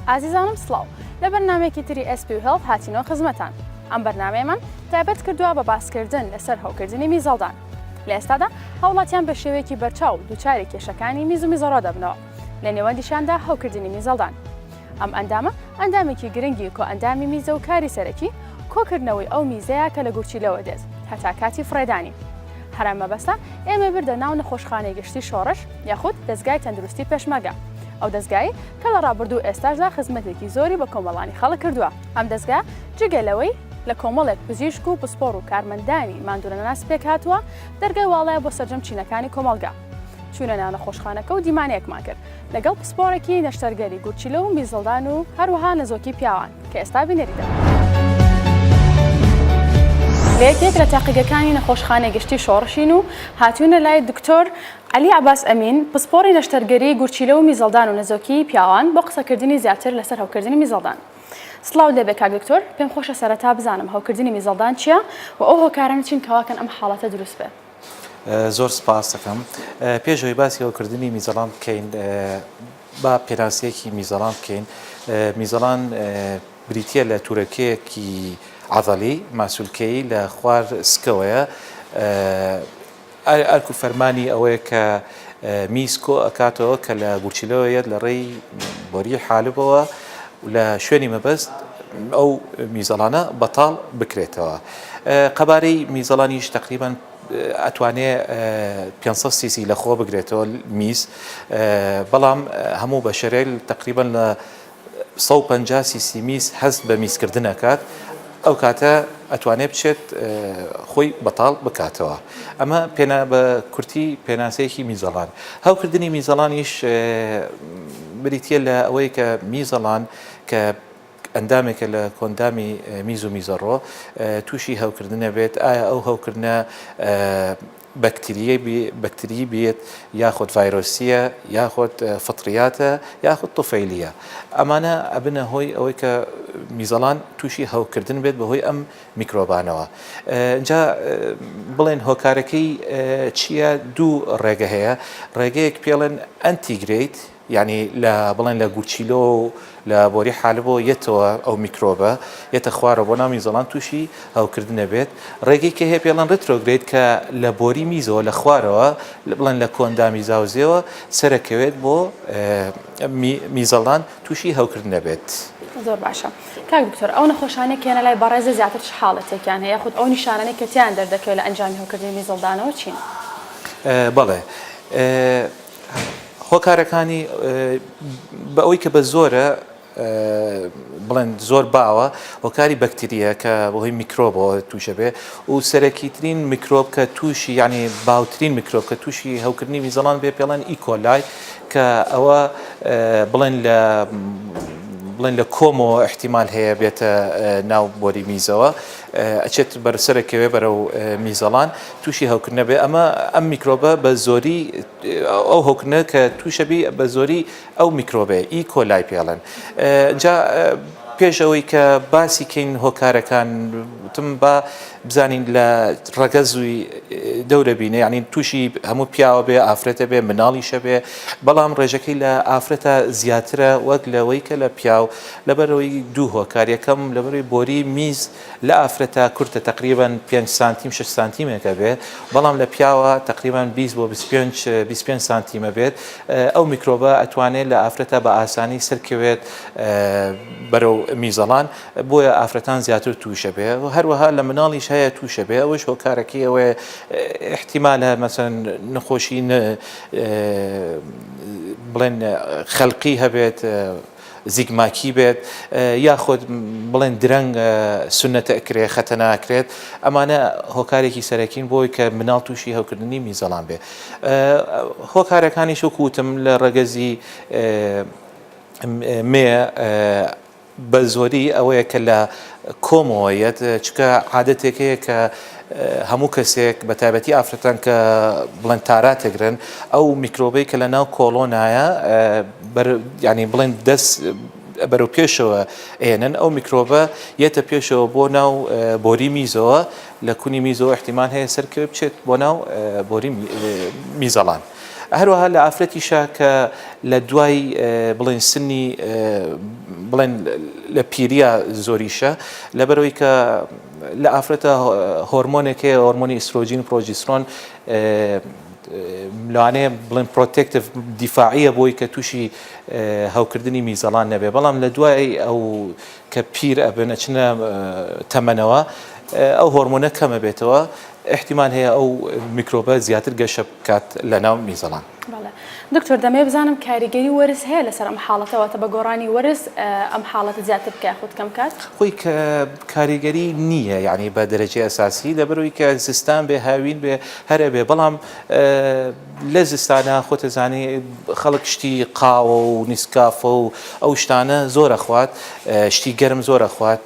ئازیزانم سڵاو لە بەرنامەیەکی تری SP Health هاتینەوە خزمەتان ئەم بەرنامەیەمان تایبەت کردووە بە باسکردن لەسەر هەوکردنی میزەڵدان لە ئێستادا هاوڵاتیان بە شێوەیەکی بەرچاو دووچاری کێشەکانی میز و میزەڕۆ دەبنەوە لە نێوەندیشیاندا هەوکردنی میزەڵدان ئەم ئەندامە ئەندامێکی گرنگی کۆئەندامی میزە و کاری سەرەکی کۆکردنەوەی ئەو میزەیە کە لە گورچیلەوە دێت هەتا کاتی فڕێدانی. هەر ئەم مەبەستە ئێمەی بردە ناو نەخۆشخانەی گشتی شۆڕش یاخود دەزگای تەندروستی پێشمەرگە، ئەو دەزگایەی کە لە ڕابردوو و ئێستاشدا خزمەتێکی زۆری بە کۆمەڵانی خەڵک کردووە. ئەم دەزگا جگە لەوەی لە کۆمەڵێک پزیشک و پسپۆڕ و کارمەندانی ماندوونەناس پێکهاتووە، دەرگای واڵایە بۆ سەرجەم چینەکانی کۆمەڵگا. چووینە ناو نەخۆشخانەکە و دیمانەیەکمان کرد لەگەڵ پسپۆڕێکی نەشتەرگەری گورچیلە و میزڵدان و هەروەها نەزۆکی پیاوان کە ئێستا بینەری دەبن. لە یەکێک لە تاقیگەکانی نەخۆشخانەی گشتی شۆڕشین و هاتووینە لای دکتۆر عەلی عەباس ئەمین پسپۆڕی نەشتەرگەری گورچیلە و میزڵدان و نەزۆکی پیاوان بۆ قسەکردنی زیاتر لەسەر هەوکردنی میزڵدان. سڵاوت لێبێ کاک دکتۆر، پێم خۆشە سەرەتا بزانم هەوکردنی میزڵدان چییە و ئەو هۆکارانە چین کە واکەن ئەم حاڵەتە دروست بێ؟ زۆر سپاست دەکەم. پێش ئەوەی باسی هەوکردنی میزەڵان بکەین با پێناسەیەکی میزەڵان بکەین. میزەڵان بریتییە لە تورەکەیەکی عەزەلی، ماسولکەیی لە خوار سکەوەیە. ئەرک و فەرمانی ئەوەیە کە میز کۆ ئەکاتەوە کە لە گورچیلەوە یەت لە ڕێی بۆریی حالبەوە لە شوێنی مەبەست ئەو میزەڵانە بەتاڵ بکرێتەوە. قەبارەی میزەڵانیش تەقریبەن ئەتوانێ 500 سیسی لە خۆ بگرێتەوە میز بەڵام هەموو بەشەرێک تەقریبەن لە 150 سیسی میز هەست بە میزکردن ئەکات ئەو کاتە ئەتوانێ بچێت خۆی بەتاڵ بکاتەوە ئەمە پێنا بە کورتی پێناسەیەکی میزەڵان هەوکردنی میزەڵانیش بریتە لە ئەوەی کە میزەڵان کە ئەندامێکە لە کۆندامی میز و میزەڕۆ تووشی هەوکردنە بێت، ئایا ئەو هەوکردنە بەکتریی بێت یاخود ڤایرۆسییە یاخود فطریاتە یاخود طفەیلییە، ئەمانە ئەبنە هۆی ئەوەی کە میزەڵان تووشی هەوکردن بێت بەهۆی ئەم میکرۆبانەوە. جا بڵێن هۆکارەکەی چییە؟ دوو ڕێگە هەیە، ڕێگەیەک پێڵێن antegrade، یانی لە بڵێن لە گورچیلۆ و لە بۆری حالبۆ یەتەوە ئەو میکرۆبە یەتە خوارەوە بۆ ناو میزەڵان تووشی هەوکردنە بێت ڕێگەی کە هەیە پێڵەن retrograde کە لە بۆری میزەوە لە خوارەوە بڵێن لە کۆندامی زاوزێوە سەرەکەوێت بۆ میزەڵان تووشی هەوکردنە بێت. زۆر باشە کاک دکتۆر ئەو نەخۆشانەی کە یەنە لای بەڕێزت زیاتر چ حاڵەتێکیان هەیە یاخود ئەو نیشانانەی کە تیایان دەردەکەوێت لە ئەنجامی هەوکردنی میزەڵدانەوە چین؟ بەڵێ هۆکارەکانی بە ئەوەی کە بە زۆرە بڵێن زۆر باوە هۆکاری بەکتریە کە بەهۆی میکرۆبەوە تووشە بێ و سەرەکیترین میکرۆب کە تووشی یعنی باوترین میکرۆب کە تووشی هەوکردنی میزەڵان بێ پێڵێن E. coli کە ئەوە بڵێن لە بڵێن لە کۆمەوە احتیمال هەیە بێتە ناو بۆری میزەوە ئەچێت بەرسەرەکەوێ بەرەو میزەڵان تووشی هەوکردنە بێ ئەمە ئەم میکرۆبە بە زۆری ئەو هەوکردنە کە تووشەبی بە زۆری ئەو میکرۆبەیە E. coli پێڵێن جا پێش ئەوەی کە باسی کەین هۆکارەکان وتم با بزانین لە ڕەگەزوی دەورە بینە یعنی تووشی هەموو پیاوە بێ ئافرەتە بێ مناڵیشە بێ بەڵام ڕێژەکەی لە ئافرەتە زیاترە وەک لەوەی کە لە پیاو لەبەرەوەی دوو هۆکار یەکەم لەبەرەوەی بۆری میز لە ئافرەتە کورتە تەقریبەن پێنج سانتیم شەش سانتیمێک ئەبێت بەڵام لە پیاوە تەقریبەن 20 بۆ 25 25 سانتیم ئەبێت ئەو میکرۆبە ئەتوانێت لە ئافرەتە بە ئاسانی سەرکەوێت بەرەو میزەڵان بۆیە ئافرەتان زیاتر تووشە بێ و هەروەها لە مناڵیش هەیە تووشە بێ ئەوەش هۆکارەکەی ئەوەیە احتیمالە مەسەن نەخۆشی بڵێن خەلقی هەبێت زیگماکی بێت یاخود بڵێن درەنگ سونەتە ئەکرێ خەتەنە ئەکرێت ئەمانە هۆکارێکی سەرەکین بۆی کە مناڵ تووشی هەوکردنی میزەڵان بێ هۆکارەکانیش وەکو وتم لە ڕەگەزی مێ بە زۆری ئەوەیە کە لە کۆمەوە یەت چکە عادەتێک هەیە کە هەموو کەسێک بە تایبەتی ئافرەتان کە بڵێن تاراتەگرن ئەو میکرۆبەی کە لە ناو کۆڵۆنایە ینی بڵێن دەست بەرەو پێشەوە ئێنن ئەو میکرۆبە یەتە پێشەوە بۆ ناو بۆری میزەوە لە کونی میزەوە احتیمان هەیە سەرکەوێ بچێت بۆ ناو بۆری میزەڵان. هەروەها لە ئافرەتیشا کە لە دوای بڵێن سنی بڵێن لە پیریا زۆریشە لەبەرەوەی کە لە ئافرەتە هۆرمۆنێک هەیە هۆرمۆنی ئیسترۆجین و پرۆجیسترۆن لەوانەیە بڵێن protective دیفاعیە بۆی کە تووشی هەوکردنی میزەڵان نەبێ بەڵام لە دوای ئەو کە پیر ئەبن ئەچنە تەمەنەوە ئەو هۆرمۆنە کەمە بێتەوە ئیحتیمال هەیە ئەو میکرۆبە زیاتر گەشە بکات لە ناو میزەڵان. بەڵێ دکتۆر دەمەوێت بزانم کاریگەری وەرز هەیە لەسەر ئەم حاڵەتە واتە بە گۆڕانی وەرز ئەم حاڵەتە زیاتر بکە یاخود کەم کات؟ خۆی کە کاریگەری نییە یعنی بە دەرەجەی ئەساسی لەبەرەوەی کە زستان بێ هاوین بێ هەر ئەبێ بەڵام لە زستانا خۆت ئەزانی خەڵک شتی قاوە و نیسکافە و ئەو شتانە زۆر ئەخوات شتی گەرم زۆر ئەخوات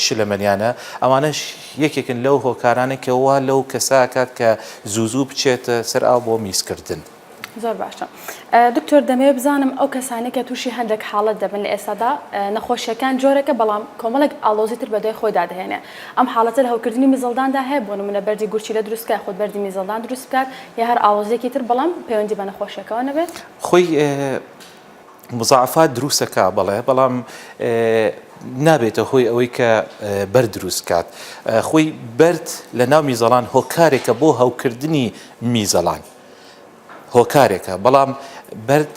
شلەمەنیانە ئەوانەش یەکێکن لەو هۆکارانەی کە وا لەو کەسە ئەکات کە زوو زوو بچێتە سەر ئاو بۆ میزکردن. زۆر باشە دکتۆر دەمەوێت بزانم ئەو کەسانەی کە تووشی هەندێک حاڵەت دەبن لە ئێستادا نەخۆشیەکان جۆرێکە بەڵام کۆمەڵێک ئاڵۆزی تر بەدوای خۆیدا دەهێنێ ئەم حاڵەتە لە هەوکردنی میزەڵداندا هەیە بۆ نمونە بەردی گورچیلە دروست بکات یاخود بەردی میزەڵدان دروست بکات یا هەر ئاڵۆزیەکی تر بەڵام پەیوەندی بە نەخۆشیەکەوە نەبێت؟ خۆی مزاعفات دروست ئەکا بەڵێ بەڵام نابێتە هۆی ئەوەی کە بەرد دروست کات خۆی بەرد لە ناو میزەڵان هۆکارێکە بۆ هەوکردنی میزەڵان هۆکارێکە بەڵام بەرد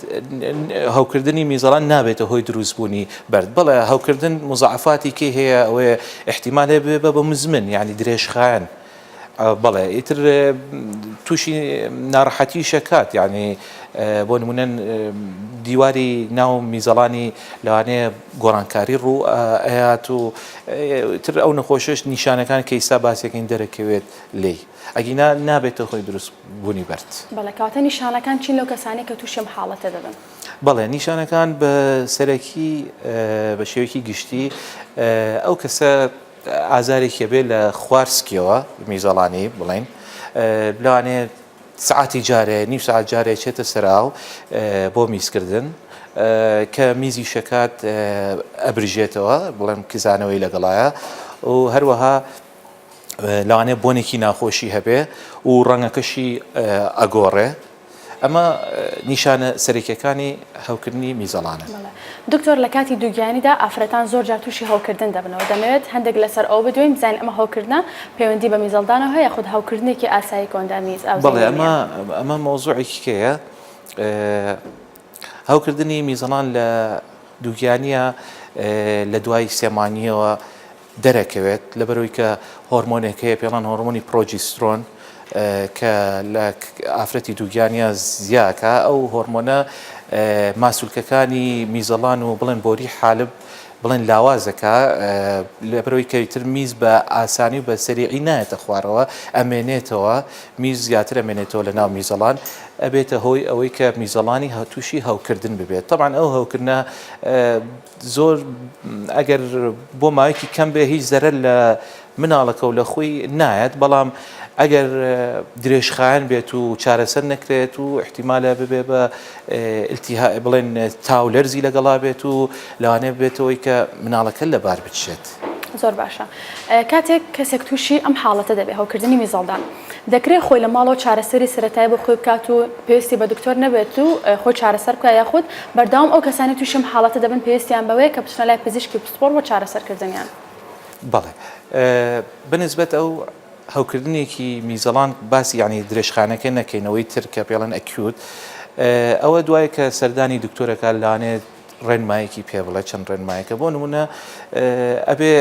هەوکردنی میزەڵان نابێتە هۆی دروستبوونی بەرد بەڵێ هەوکردن مزاعفاتی کەی هەیە ئەوەیە احتیمال هەیە بێ بە مزمن یعنی درێژخایەن بەڵێ ئیتر تووشی ناڕەحەتیش ئەکات یعنی بۆ نمونە دیواری ناو میزەڵانی لەوانەیە گۆڕانکاری ڕوو ئەیات و تر ئەو نەخۆشش نیشانەکان کە ئیستا باسیەکەین دەرەکەوێت لێی ئەگینا نابێتە هۆی دروست بوونی بەرد. بەڵێ کەواتە نیشانەکان چین لەو کەسانەی کە تووشی ئەم حاڵەتە دەبن؟ بەڵێ نیشانەکان بە سەرەکی بە شێوەیەکی گشتی ئەو کەسە ئازارێکی هەبێ لە خوار سکیەوە میزەڵانی بڵێین لەوانەیە سعاتی جارێ نیو سعات جارێ چێتە سەر ئاو بۆ میزکردن کە میزی شەکات ئەبرژێتەوە بڵێم کزانەوەی لەگەڵایە و هەروەها لەوانەیە بۆنێکی ناخۆشی هەبێ و ڕەنگەکەشی ئەگۆڕێ ئەمە نیشانە سەرەکیەکانی هەوکردنی میزەڵانە. دکتۆر لە کاتی دووگیانیدا ئافرەتان زۆر جار تووشی هەوکردن دەبنەوە دەمەوێت هەندێک لەسەر ئەوە بدوێین بزانین ئەمە هەوکردنە پەیوەندی بە میزەڵدانەوە هەیە یاخود هەوکردنێکی ئاسایی کۆئەندامی ئاوزەی بەڵێ ئەمە ئەمە مەوزوعێکی کەیە هەوکردنی میزەڵان لە دووگیانیە لە دوای سێ مانگیەوە دەرەکەوێت لەبەرئەوەی کە هۆرمۆنێک هەیە پێڵەن هۆرمۆنی پرۆجیسترۆن کە لە ئافرەتی دووگیانە زیاکە ئەو هۆرمۆنە ماسولکەکانی میزەڵان و بڵێن بۆری حالب بڵێن لاوازەکە لەبەرەوەی کەویتر میز بە ئاسانی و بە سەریعی نایەتە خوارەوە ئەمێنێتەوە میز زیاتر ئەمێنێتەوە لە ناو میزەڵان ئەبێتە هۆی ئەوەی کە میزەڵانی تووشی هەوکردن ببێت تەبعەن ئەو هەوکردنە زۆر ئەگەر بۆ ماوەیەکی کەم بێ هیچ زەرەر لە مناڵەکە و لە خۆی نایەت بەڵام ئەگەر درێژخایەن بێت و چارەسەر نەکرێت و احتیمالە ببێ بە التها بڵێن تاو لەرزی لەگەڵا بێت و لەوانەیە ببێتەوەی کە مناڵەکە لەبار بچێت. زۆر باشە کاتێک کەسێک تووشی ئەم حاڵەتە دەبێت هەوکردنی میزەڵدان دەکرێت خۆی لە ماڵەوە چارەسەری سەرەتایی بۆ خۆی بکات و پێویستی بە دکتۆر نەبێت و خۆی چارەسەر بکات یاخود بەردەوام ئەو کەسانەی تووشی ئەم حاڵەتە دەبن پێویستیان بەوەیە کە بچنە لای پزیشکی پسپۆڕ بۆ چارەسەرکردنیان؟ بەڵێ بە نسبەت ئەو هەوکردنێکی میزەڵان باسی یعنی درێژخانەکە نەکەینەوەی تر کە پێڵەن acute ئەوە دوای کە سەردانی دکتۆرەکە لانێت ڕێنمایەکی پێ بڵێ چەند ڕێنمایەکە بۆ نمونە ئەبێ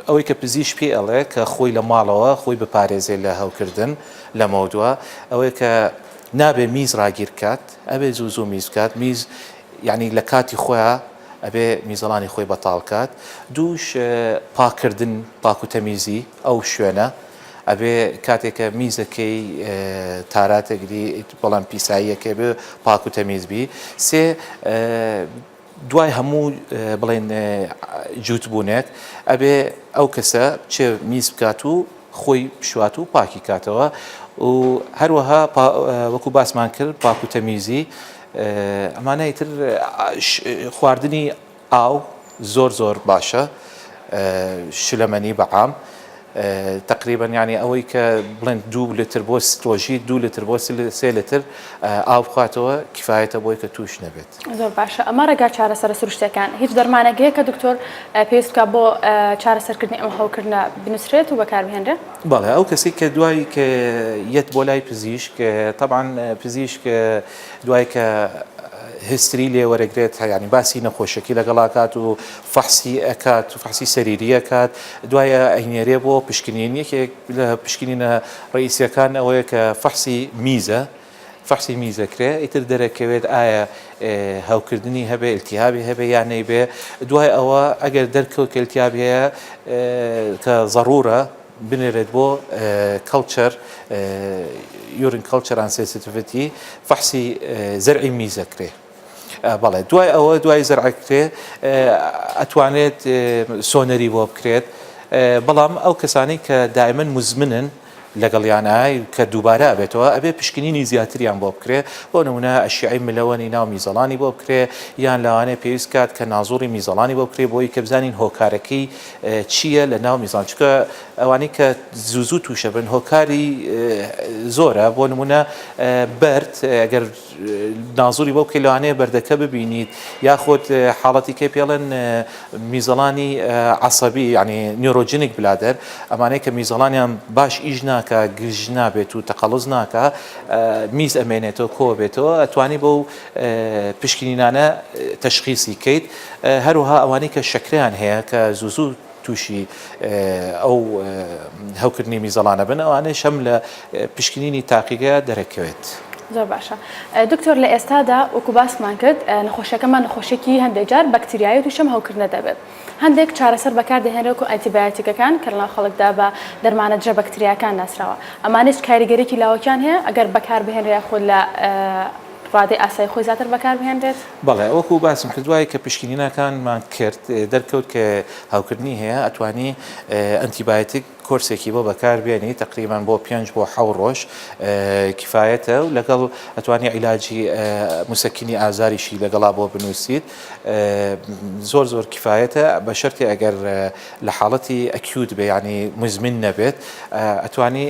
ئەوەی کە پزیشک پێی ئەڵێ کە خۆی لە ماڵەوە خۆی بپارێزێ لە هەوکردن لەمەودوا ئەوەیە کە نابێ میز ڕاگیر بکات ئەبێ زوو زوو میز بکات میز یعنی لە کاتی خۆیان ئەبێ میزەڵانی خۆی بەتاڵ کات دووش پاکردن پاک و تەمیزی ئەو شوێنە ئەبێ کاتێک کە میزەکەی تاراتەگری بەڵام پیساییەکەی بێ پاک و تەمیز بی سێ دوای هەموو بڵێن جووت بوونێک ئەبێ ئەو کەسە بچێ میز بکات و خۆی بشوات و پاکی کاتەوە و هەروەها وەکو باسمان کرد پاک و تەمیزی ئەمانە ئیتر خواردنی ئاو زۆر زۆر باشە شلەمەنی بەعام. تەقریبەن یانی ئەوەی کە بڵێن دوو لتر بۆ ڕۆژی دوو لتر بۆ سێ لتر ئاو بخواتەوە کفایەتە بۆی کە تووش نەبێت. زۆر باشە ئەمە ڕێگا چارەسەرە سروشتیەکان هیچ دەرمانێک هەیە کە دکتۆر پێویست بکات بۆ چارەسەرکردنی ئەم هەوکردنە بنوسرێت و بەکاربهێنرێ؟ بەڵێ ئەو کەسەی کە دوای کە یەت بۆ لای پزیشک تەبعەن پزیشک دوای کە history لێ وەرەگرێت یانی باسی نەخۆشیەکەی لەگەڵ ئەکات و فەحسی ئەکات و فەحسی سەریری ئەکات دوای ئەینێرێ بۆ پشکنین یەکێک لە پشکنینە ڕئیسیەکان ئەوەیە کە فەحسی میزە فەحسی میزەکرێ ئیتر دەرەکەوێت ئایا هەوکردنی هەبێ التهابی هەبێ یان نەیبێ دوای ئەوە ئەگەر دەرکەوت کە التهابی هەیە کە زەڕورە بنێرێت بۆ culture urine culture and sensitivity فەحسی زەرعی میزەکرێ بەڵێ دوای ئەوە دوای زەرعەکرێ ئەتوانێت سۆنەری بۆ بکرێت بەڵام ئەو کەسانی کە دائما مزمنن لەگەڵیانا کە دووبارە ئەبێتەوە ئەبێ پشکنینی زیاتریان بۆ بکرێ بۆ نمونە ئەشیعەی ملەوەنی ناو میزەڵانی بۆ بکرێ یان لەوانەیە پێویست کات کە نازوڕی میزەڵانی بۆ بکرێ بۆی کە بزانین هۆکارەکەی چییە لە ناو میزان چونکە ئەوانەی کە زوو زوو تووشە بن هۆکاری زۆرە بۆ نمونە بەرد ئەگەر نازوری بۆ بکەیت لەوانەیە بەردەکە ببینیت یاخود حاڵەتی کە پێڵێن میزەڵانی عەسەبی یعنی neurogenic bladder ئەمانەی کە میزەڵانیان باش ئیش ناکە گرژ نابێت و تەقەڵز ناکە میز ئەمێنێتەوە کۆ بێتەوە ئەتوانی بەو پشکنینانە تەشخیسی کەیت هەروها ئەوانەی کە شەکریان هەیە کە زوو زوو تووشی ئەو هەوکردنی میزەڵانە بن ئەوانەیش هەم لە پشکنینی تاقیگە دەرەکەوێت. زۆر باشە دکتۆر لە ئێستادا وەکو باسمان کرد نەخۆشیەکەمان نەخۆشیەکی هەندێک جار بەکتریایی تووشی ئەم هەوکردنە دەبێت هەندێک چارەسەر بەکاردەهێنرێت وەکو ئەنتیبایۆتیکەکان کە لەناو خەڵکدا بە دەرمانە دژە بەکتریاکان ناسراوە ئەمانەیش کاریگەریی لاوەکیان هەیە ئەگەر بەکاربهێنرێت یاخود لە ڕادەی ئاسایی خۆی زیاتر بەکاربهێنرێت؟ بەڵێ وەکو باسم کرد دوای کە پشکنینەکانمان کرد دەرکەوت کە هەوکردنی هەیە ئەتوانی ئەنتیبایۆتیک کۆرسێکی بۆ بەکار بێنی تەقریبەن بۆ پێنج بۆ حەو ڕۆژ کفایەتە و لەگەڵ ئەتوانی عیلاجی مسەکینی ئازاریشی لەگەڵا بۆ بنووسیت زۆر زۆر کفایەتە بە شەرتی ئەگەر لە حاڵەتی acute بێ یعنی مزمن نەبێت ئەتوانی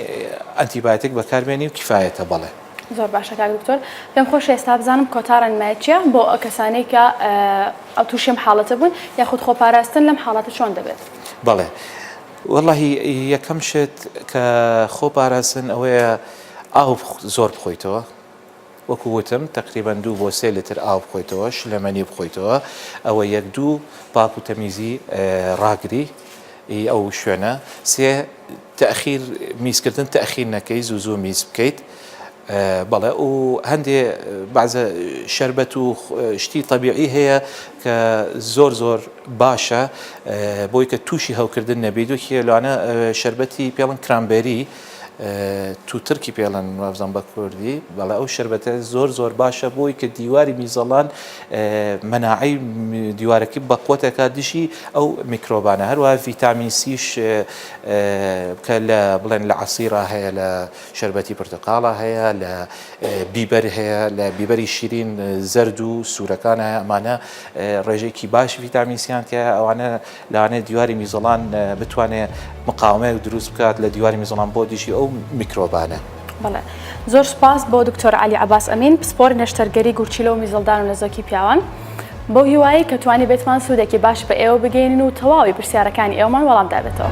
ئەنتیبایۆتیک بەکاربێنی و کفایەتە بەڵێ. زۆر باشە کاک دکتۆر پێم خۆشە ئێستا بزانم کۆتا ڕێنمایی چیە بۆ ئەو کەسانەی کە ئەو تووشی ئەم حاڵەتە بوون یاخود خۆپاراستن لەم حاڵەتە چۆن دەبێت؟ بەڵێ وەڵاهی یەکەم شت کە خۆ پاراستن ئەوەیە ئاو زۆر بخۆیتەوە وەکو وتم تەقریبەن دوو بۆ سێ لتر ئاو بخۆیتەوە شلەمەنی بخۆیتەوە ئەوە یەک دوو پاک و تەمیزی ڕاگری ئەو شوێنە سێ تەئخیر میزکردن تەئخیر نەکەی زوو زوو میز بکەیت بەڵێ و هەندێ بەعزە شەربەت و شتی تەبیعی هەیە کە زۆر زۆر باشە بۆی کە تووشی هەوکردن نەبیت وەکی لەوانە شەربەتی پێڵن cranberry توترکی پێڵن وابزانم بە کوردی بەڵێ ئەو شەربەتە زۆر زۆر باشە بۆی کە دیواری میزەڵان مەناعەی دیوارەکەی بەقوەتەکە دژی ئەو میکرۆبانە هەروە ڤیتامین سیش کە لە بڵێن لە عەسیرا هەیە لە شەربەتی پرتەقاڵە هەیە لە بیبەر هەیە لە بیبەری شیرین زەرد و سوورەکان هەیە ئەمانە ڕێژێکی باش ڤیتامین سیان تیایە ئەوانە لەوانەیە دیواری میزەڵان بتوانێت مقاومەیەک دروست بکات لە دیواری میزەڵان بۆ دژی ئەو میکرۆبانە. بەڵێ زۆر سوپاس بۆ دکتۆر عەلی عەباس ئەمین پسپۆری نەشتەرگەری گورچیلە و میزەڵدان و نەزۆکی پیاوان بەو هیوایەی کە توانیبێتمان سوودێکی باش بە ئێوە بگەیەنین و تەواوی پرسیارەکانی ئێوەمان وەڵام دابێتەوە.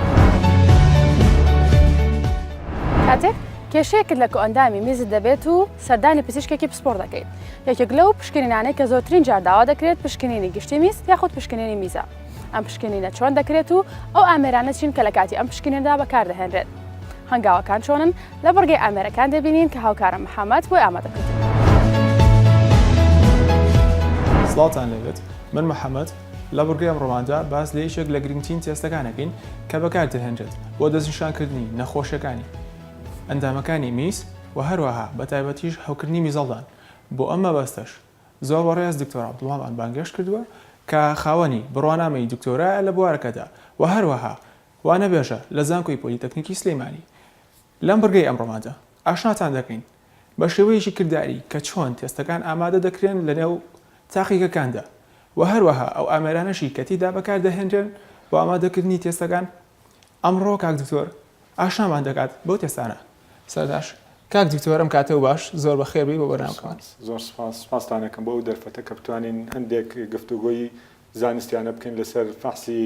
کاتێک کێشەیەکت لە کۆئەندامی میزت دەبێت و سەردانی پزیشکێکی پسپۆڕ دەکەیت یەکێک لەو پشکنینانەی کە زۆرترین جار داوا دەکرێت پشکنینی گشتی میز یاخود پشکنینی میزە. ئەم پشکنینە چۆن دەکرێت و ئەو ئامێرانە چین کە لە کاتی ئەم پشکنینەدا بەکاردەهێنرێت؟ هەنگاوەکان چۆنن؟ لە بڕگەی ئامێرەکان دەبینین کە هاوکارم محەمەد بۆی ئامادە کردوون. سڵاوتان لێبێت من محەمەد لە بڕگەی ئەمڕۆماندا باس لە یەکێک لە گرنگترین تێستەکان ئەکەین کە بەکاردەهێنرێت بۆ دەستنیشانکردنی نەخۆشیەکانی ئەندامەکانی میز و هەروەها بەتایبەتیش هەوکردنی میزەڵدان بۆ ئەم مەبەستەش زۆر بەڕێز دکتۆر عەبدوڵامان بانگهێشت کردووە کە خاوەنی بڕوانامەی دکتۆرایە لە بوارەکەدا و هەروەها وانەبێژە لە زانکۆی پۆلیتەکنیکی سلێمانی. لەم بڕگەی ئەمڕۆماندا ئاشناتان دەکەین بە شێوەیەکی کرداری کە چۆن تێستەکان ئامادە دەکرێن لەنێو تاقیگەکاندا و هەروەها ئەو ئامێرانەشی کە تێیدا بەکاردەهێنرێن بۆ ئامادەکردنی تێستەکان. ئەمڕۆ کاک دکتۆر. ئاشنامان دەکات بەو تێستانە. سەرتاش کاک دکتۆر ئەم کاتەو باش زۆر بەخێر بێی بۆ بەرنامەکەمان. زۆر سوپاس، سوپاستان ئەکەم بۆ ئەو دەرفەتە کە بتوانین هەندێک گفتوگۆی زانستیانە بکەین لەسەر فەحسی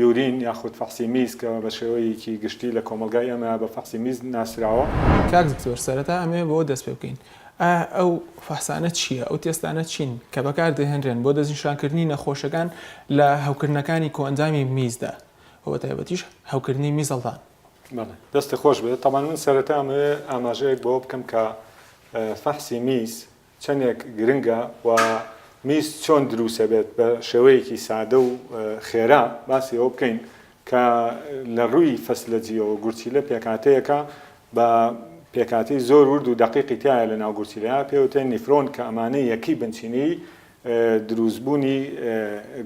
urine یاخود فەحسی میز کە بە شێوەیەکی گشتی لە کۆمەڵگای ئێمە بە فەحسی میز ناسراوە. کاک دکتۆر سەرەتا ئەمەوێ بەوە دەست پێ بکەین ئایا ئەو فەحسانە چییە ئەو تێستانە چین کە بەکار دەهێنرێن بۆ دەستنیشانکردنی نەخۆشەکان لە هەوکردنەکانی کۆئەندامی میزدا و بەتایبەتیش هەوکردنی میزەڵدان؟ بەڵێ دەستت خۆش بێت تەبعەن من سەرەتا ئەمەوێ ئاماژەیەک بەوە بکەم کە فەحسی میز چەندێک گرنگە و میز چۆن دروسەبێت بە شێوەیەکی سادە و خێرا باسی ئەوە بکەین کە لە ڕووی فەسلەجیەوە گورچیلە پێکهاتەیەکە بە پێکهاتەی زۆر ورد و دەقیقی تایە لە ناو گورچیلەیا پێوتێن نیفرۆن کە ئەمانە یەکەی بنچینەی دروستبوونی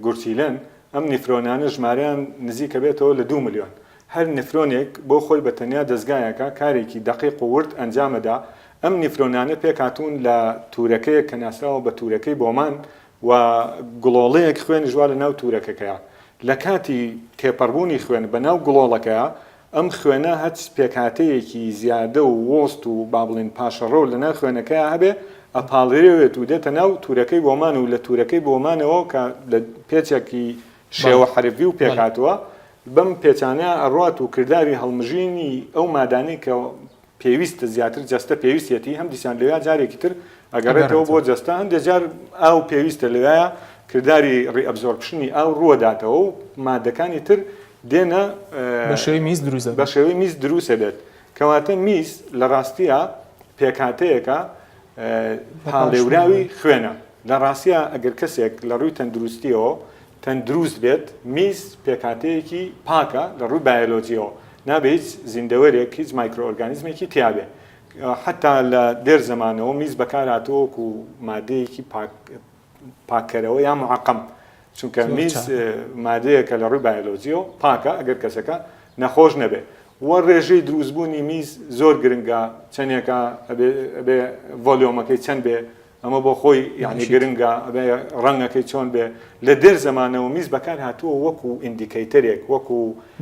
گورچیلەن، ئەم نیفرۆنانە ژمارەیان نزیکە بێتەوە لە دوو ملیۆن. هەر نیفرۆنێک بۆ خۆی بە تەنیا دەزگایەکە کارێکی دەقیق و ورد ئەنجامەدا، ئەم نیفرۆنانە پێکهاتوون لە تورەکەیەک کە ناسراوە بە تورەکەی بۆمان و گڵۆڵەیەک خوێنیش وا لە ناو تورەکەکەیە. لە کاتی تێپەڕبوونی خوێن بە ناو گڵۆڵەکەیا ئەم خوێنە هەچ پێکهاتەیەکی زیادە و وۆست و با بڵێین پاشەڕۆ لە ناو خوێنەکەیا هەبێ ئەپاڵرێوێت و دێتە ناو تورەکەی بۆمان و لە تورەکەی بۆمانەوە کە لە پێچێکی شێوە حەرفی و پێکهاتووە بەم پێچانە ئەڕوات و کرداری هەڵمژینی ئەو مادانەی کە پێویستە زیاتر جەستە پێویستیەتی هەم دیسان لەویا جارێکی تر ئەگەڕێتەوە بۆ جەستە هەندێک جار ئاو پێویستە لەویا کرداری reabsorption ی ئاو ڕووەداتەوە و مادەکانی تر دێنە بە شێوەی میز دروست بە شێوەی میز دروست بێت کەواتە میز لە ڕاستیە پێکهاتەیەکە پاڵێوراوی خوێنە لە ڕاستە ئەگەر کەسێک لە ڕووی تەندروستیەوە تەندروست بێت، میز پێکهاتەیەکی پاکە لە ڕووی بایۆلۆجیەوە، نابێ هیچ زیندەوەرێک، هیچ مایکرۆئۆرگانیزمێکی تیابێ. حەتا لە دێر زەمانەوە میز بەکار هاتووە وەکو مادەیەکی پاک پاککەرەوە یا معقم، چونکە میز مادەیەکە لە ڕووی بایۆلۆجیەوە پاکە ئەگەر کەسەکە نەخۆش نەبێ. وە ڕێژەی دروستبوونی میز زۆر گرنگە، چەندێکە ئەبێ ئەبێ volume ەکەی چەند بێ، ئەمە بۆ خۆی یانی گرنگە ئەبێ ڕەنگەکەی چۆن بێ لە دێر زەمانەوە میز بەکار هاتووە وەکو indicator ێک وەکو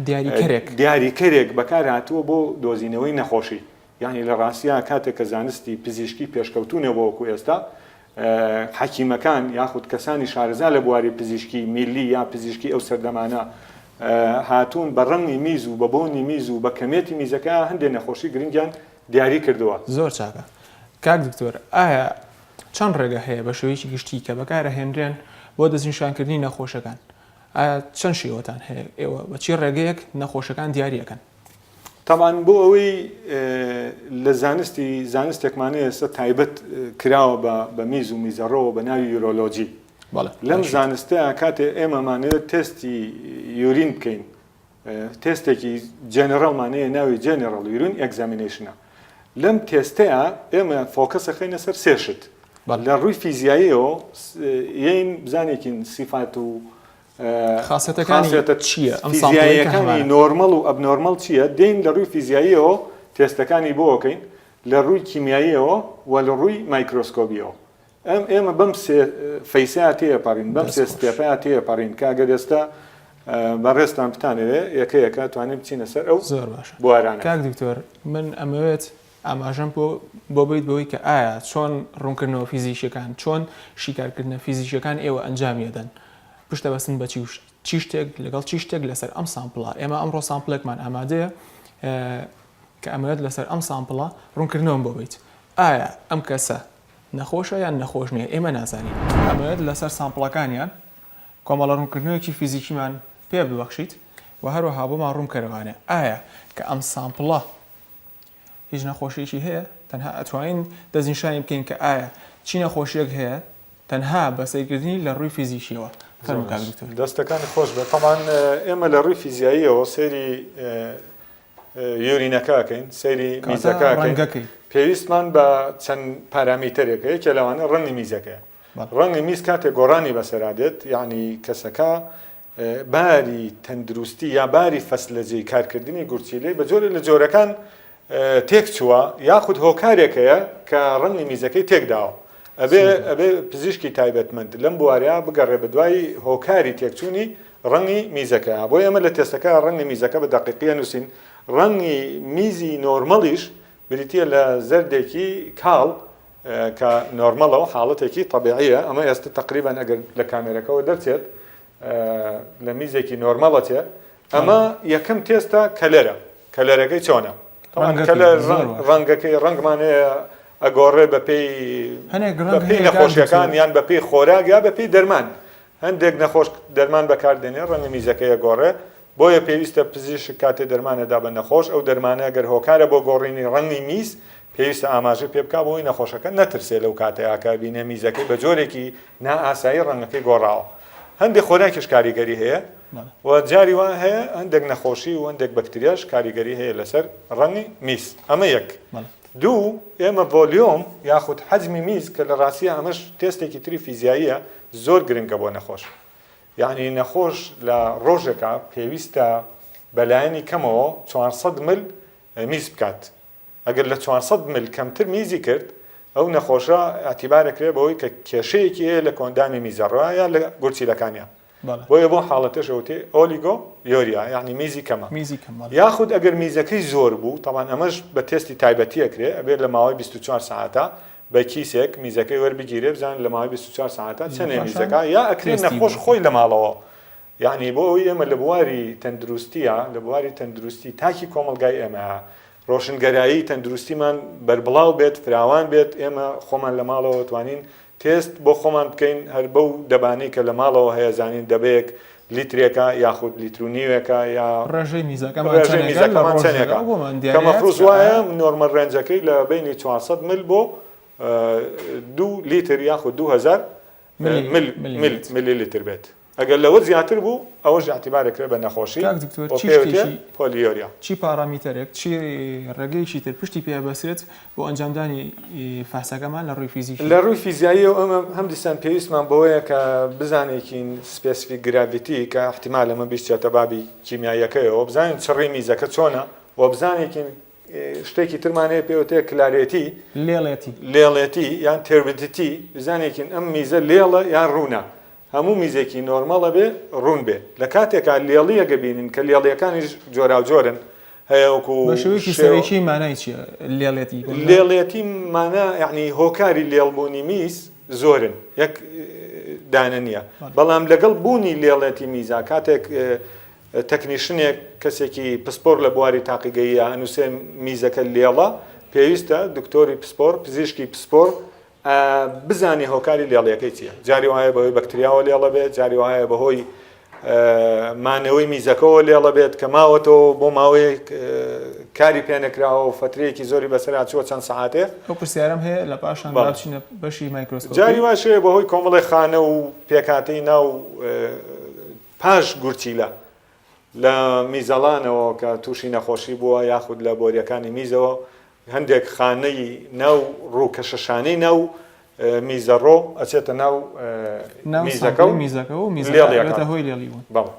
دیاریکەرێک دیاریکەرێک بەکار هاتووە بۆ دۆزینەوەی نەخۆشی یعنی لە ڕاستیا کاتێک کە زانستی پزیشکی پێشکەوتوو نەبووە وەکو ئێستا حەکیمەکان یاخود کەسانی شارەزا لە بواری پزیشکی میلی یا پزیشکی ئەو سەردەمانە هاتوون بە ڕەنگی میز و بە بۆنی میز و بە کەمێتی میزەکە هەندێک نەخۆشی گرنگیان دیاری کردووە. زۆر چاکە کاک دکتۆر ئایا چەند ڕێگە هەیە بە شێوەیەکی گشتی کە بەکارئەهێنرێن بۆ دەستنیشانکردنی نەخۆشەکان ئایا چەند شێوەتان هەیە ئێوە بە چی ڕێگەیەک نەخۆشەکان دیاری ئەکەن؟ تەبعەن بۆ ئەوەی لە زانستی زانستێکمان هەیە ئێستا تایبەت کراوە بە بە میز و میزەڕۆوە بە ناوی urology لەم زانستەیە کاتێ ئێمەمانەوێت تێستی urine بکەین تێستێکی جێنێڕەڵمان هەیە ناوی general urine examination ە لەم تێستەیە ئێمە focus ئەخەینە سەر سێ شت لە ڕووی فیزیاییەوە یین بزانێکین سیفات و خاصەتەکانی چییە ئەم فیزیاییەکانی normal و abnormal چییە دێین لە ڕووی فیزیاییەوە تێستەکانی بۆکەین لە ڕووی کیمیاییەوە و لە ڕووی مایکرۆسکۆبیەوە ئەم ئێمە بەم سێ phase ەیا تێپەڕین بەم سێ step ەیا تێپەڕین کە ئەگەر ئێستا بەڕێزتان بتانەوێ یەکە یەکە توانین بچینە سەر ئەو زۆر باشە بوارانە. کاک دکتۆر من ئەمەوێت ئاماژەم بۆ بۆ بیت بەوەی کە ئایا چۆن ڕوونکردنەوە فیزیکیەکان چۆن شیکارکردنە فیزیکیەکان ئێوە ئەنجامی ئەدەن پشت ئەبەستن بە چی و چی شتێک لەگەڵ چی شتێک لەسەر ئەم sample ە ئێمە ئەمڕۆ sample ێکمان ئامادەیە کە ئەمەوێت لەسەر ئەم sample ە ڕوونکردنەوەم بۆ بیت ئایا ئەم کەسە نەخۆشە یان نەخۆش نیە ئێمە نازانین. ئەمەوێت لەسەر sample ەکانیان کۆمەڵە ڕوونکردنەوەیەکی فیزیکیمان پێ ببەخشیت و هەروەها بۆمان ڕوونکەرەوانێ ئایا کە ئەم sample ە هیچ نەخۆشیەکی هەیە تەنها ئەتوانین دەستنیشانی بکەین کە ئایا چی نەخۆشیەک هەیە تەنها بە سەیرکردنی لە ڕووی فیزیکیەوە فەرموو کاک دکتۆر. دەستەکانت خۆش بێت تەبعەن ئێمە لە ڕووی فیزیاییەوە سەیری urine ەکە ئەکەین سەیری میزەکە ئەکەین پێویستمان بە چەند parameter ێکە یەکێ لەوانە ڕەنگی میزەکەیە ڕەنگی میز کاتێک گۆڕانی بەسەرا دێت یعنی کەسەکە باری تەندروستی یا باری فەسلەجەی کارکردنی گورچیلەی بە جۆرێک لە جۆرەکان تێک چووە یاخود هۆکارێک هەیە کە ڕەنگی میزەکەی تێکداوە ئەبێ ئەبێ پزیشکی تایبەتمەند لەم بوارەیە بگەڕێ بە دوای هۆکاری تێکچوونی ڕەنگی میزەکە بۆ ئێمە لە تێستەکە ڕەنگی میزەکە بە دەقیقیە نووسین. ڕەنگی میزی normal یش بریتییە لە زەردێکی کاڵ کە normal ە و حاڵەتێکی تەبیعیە، ئەمە ئێستا تەقریبەن ئەگەر لە کامێرەکەوە دەرچێت لە میزێکی normal ەچێ. ئەمە یەکەم تێستە color ە، color ەکەی چۆنە؟ color ڕەنگەکەی ڕەنگمان هەیە ئەگۆڕێ بەپێی بەپێی نەخۆشیەکان یان بەپێی خۆراک یا بەپێی دەرمان. هەندێک نەخۆش دەرمان بەکاردێنێ ڕەنگە میزەکەی ئەگۆڕێ، بۆیە پێویستە پزیشک کاتێ دەرمان ئەدا بە نەخۆش ئەو دەرمانە گەر هۆکارە بۆ گۆڕینی ڕەنگی میز پێویستە ئاماژەی پێ بکا بۆی نەخۆشەکە نەترسێ لەو کاتەیا کە ئەبینێ میزەکەی بە جۆرێکی نائاسایی ڕەنگەکەی گۆڕاوە. هەندێک خۆراکیش کاریگەری هەیە و جاری وا هەیە هەندێک نەخۆشی و هەندێک بەکتریاش کاریگەری هەیە لەسەر ڕەنگی میز. ئەمە یەک. دوو، ئێمە volume یاخود حەجمی میز کە لە ڕاستیا ئەمەش تێستێکی تری فیزیاییە زۆر گرنگە بۆ نەخۆش. یەعنی نەخۆش لە ڕۆژێکا پێویستە بەلایەنی کەمەوە 400 مل میز بکات. ئەگەر لە 400 مل کەمتر میزی کرد ئەو نەخۆشە ئیعتیبار ئەکرێ بەوەی کە کێشەیەکی هەیە لە کۆئەندامی میزەڕۆ یا لە گورچیلەکانیا. بۆیە بۆ حاڵەتەش ئەوتێ oliguria یەعنی میزی کەمە. میزی کەم بەڵێ. یاخود ئەگەر میزەکەی زۆر بوو تەبعەن ئەمەش بە تێستی تایبەتی ئەکرێ ئەبێ لە ماوەی 24 سەعاتا بە کیسێک میزەکەی وەربگیرێ بزانن لە ماوەی 24 سەعاتا چەنێ میزەکە یا ئەکرێ نەخۆش خۆی لە ماڵەوە یەعنی بۆ ئەوەی ئێمە لە بواری تەندروستیە لە بواری تەندروستی تاکی کۆمەڵگای ئێمە ڕۆشنگەرایی تەندروستیمان بەربڵاو بێت فراوان بێت ئێمە خۆمان لە ماڵەوە توانین تێست بۆ خۆمان بکەین هەر بەو دەبانەی کە لە ماڵەوە هەیە زانین دەبەیەک لیترێکە یاخود لیتر و نیوێکە یا ڕێژەی میزەکەمان ڕێژەی میزەکەمان چەندێکە کە مەفروز وایە normal range ەکەی لە بەینی 400 مل بۆ دوو لیتر یاخود 2000 مل مل ملی لیتر بێت. ئەگەر لەوە زیاتر بوو ئەوەش ئیعتیبار ئەکرێت بە نەخۆشی کاک دکتۆر و چی پێی وترێت شتێکی polyuria. چی parameter ێک چی ڕێگەیەکی تر پشتی پێ ئەبەسرێت بۆ ئەنجامدانی فەحسەکەمان لە ڕووی فیزیکی؟ لە ڕووی فیزیاییەوە ئەمە هەم دیسان پێویستمان بەوەیە کە بزانێکین specific gravity کە ئیحتیمال ئەمە بیچێتە بابی کیمیاییەکەیەوە بزانین چڕی میزەکە چۆنە و بزانێکین شتێکی ترمان هەیە پێی وترێت clarity لێڵێتی لێڵێتی یان turbidity بزانێکین ئەم میزە لێڵە یان ڕوونە هەموو میزێکی normal ئەبێ ڕوون بێ لە کاتێکا لێڵییەک ئەبینین کە لێڵییەکانیش جۆراوجۆرن هەیە وەکو بە شێوەیەکی سەرەکی مانای چییە لێڵێتی؟ لێڵێتی مانا یەعنی هۆکاری لێڵبوونی میز زۆرن یەک دانە نییە بەڵام لەگەڵ بوونی لێڵێتی میزا کاتێک technician ێک کەسێکی پسپۆر لە بواری تاقیگەییە ئەنووسێ میزەکە لێڵە پێویستە دکتۆری پسپۆر پزیشکی پسپۆر بزانێ هۆکاری لێڵیەکەی چییە جاری وایە بەهۆی بەکتریاوە لێڵە بێت جاری وایە بەهۆی مانەوەی میزەکەەوە لێڵە بێت کە ماوەتەوە بۆ ماوەیەک کاری پێنەکراوە و فترەیەکی زۆری بەسەرا چووە چەند سەعاتێ ئەو پرسیارم هەیە لە پاشان بچینە بەشی مایکرۆسکۆپ جاری واش هەیە بەهۆی کۆمەڵی خانە و پێکهاتەی ناو پاش گورچیلە لە میزەڵانەوە کە تووشی نەخۆشی بووە یاخود لە بۆریەکانی میزەوە هەندێک خانەی ناو ڕووکەشە شانەی ناو میزەڕۆ ئەچێتە ناو میزەکە و میزەکە و میزەکە هۆی لێڵی بوون. بەڵێ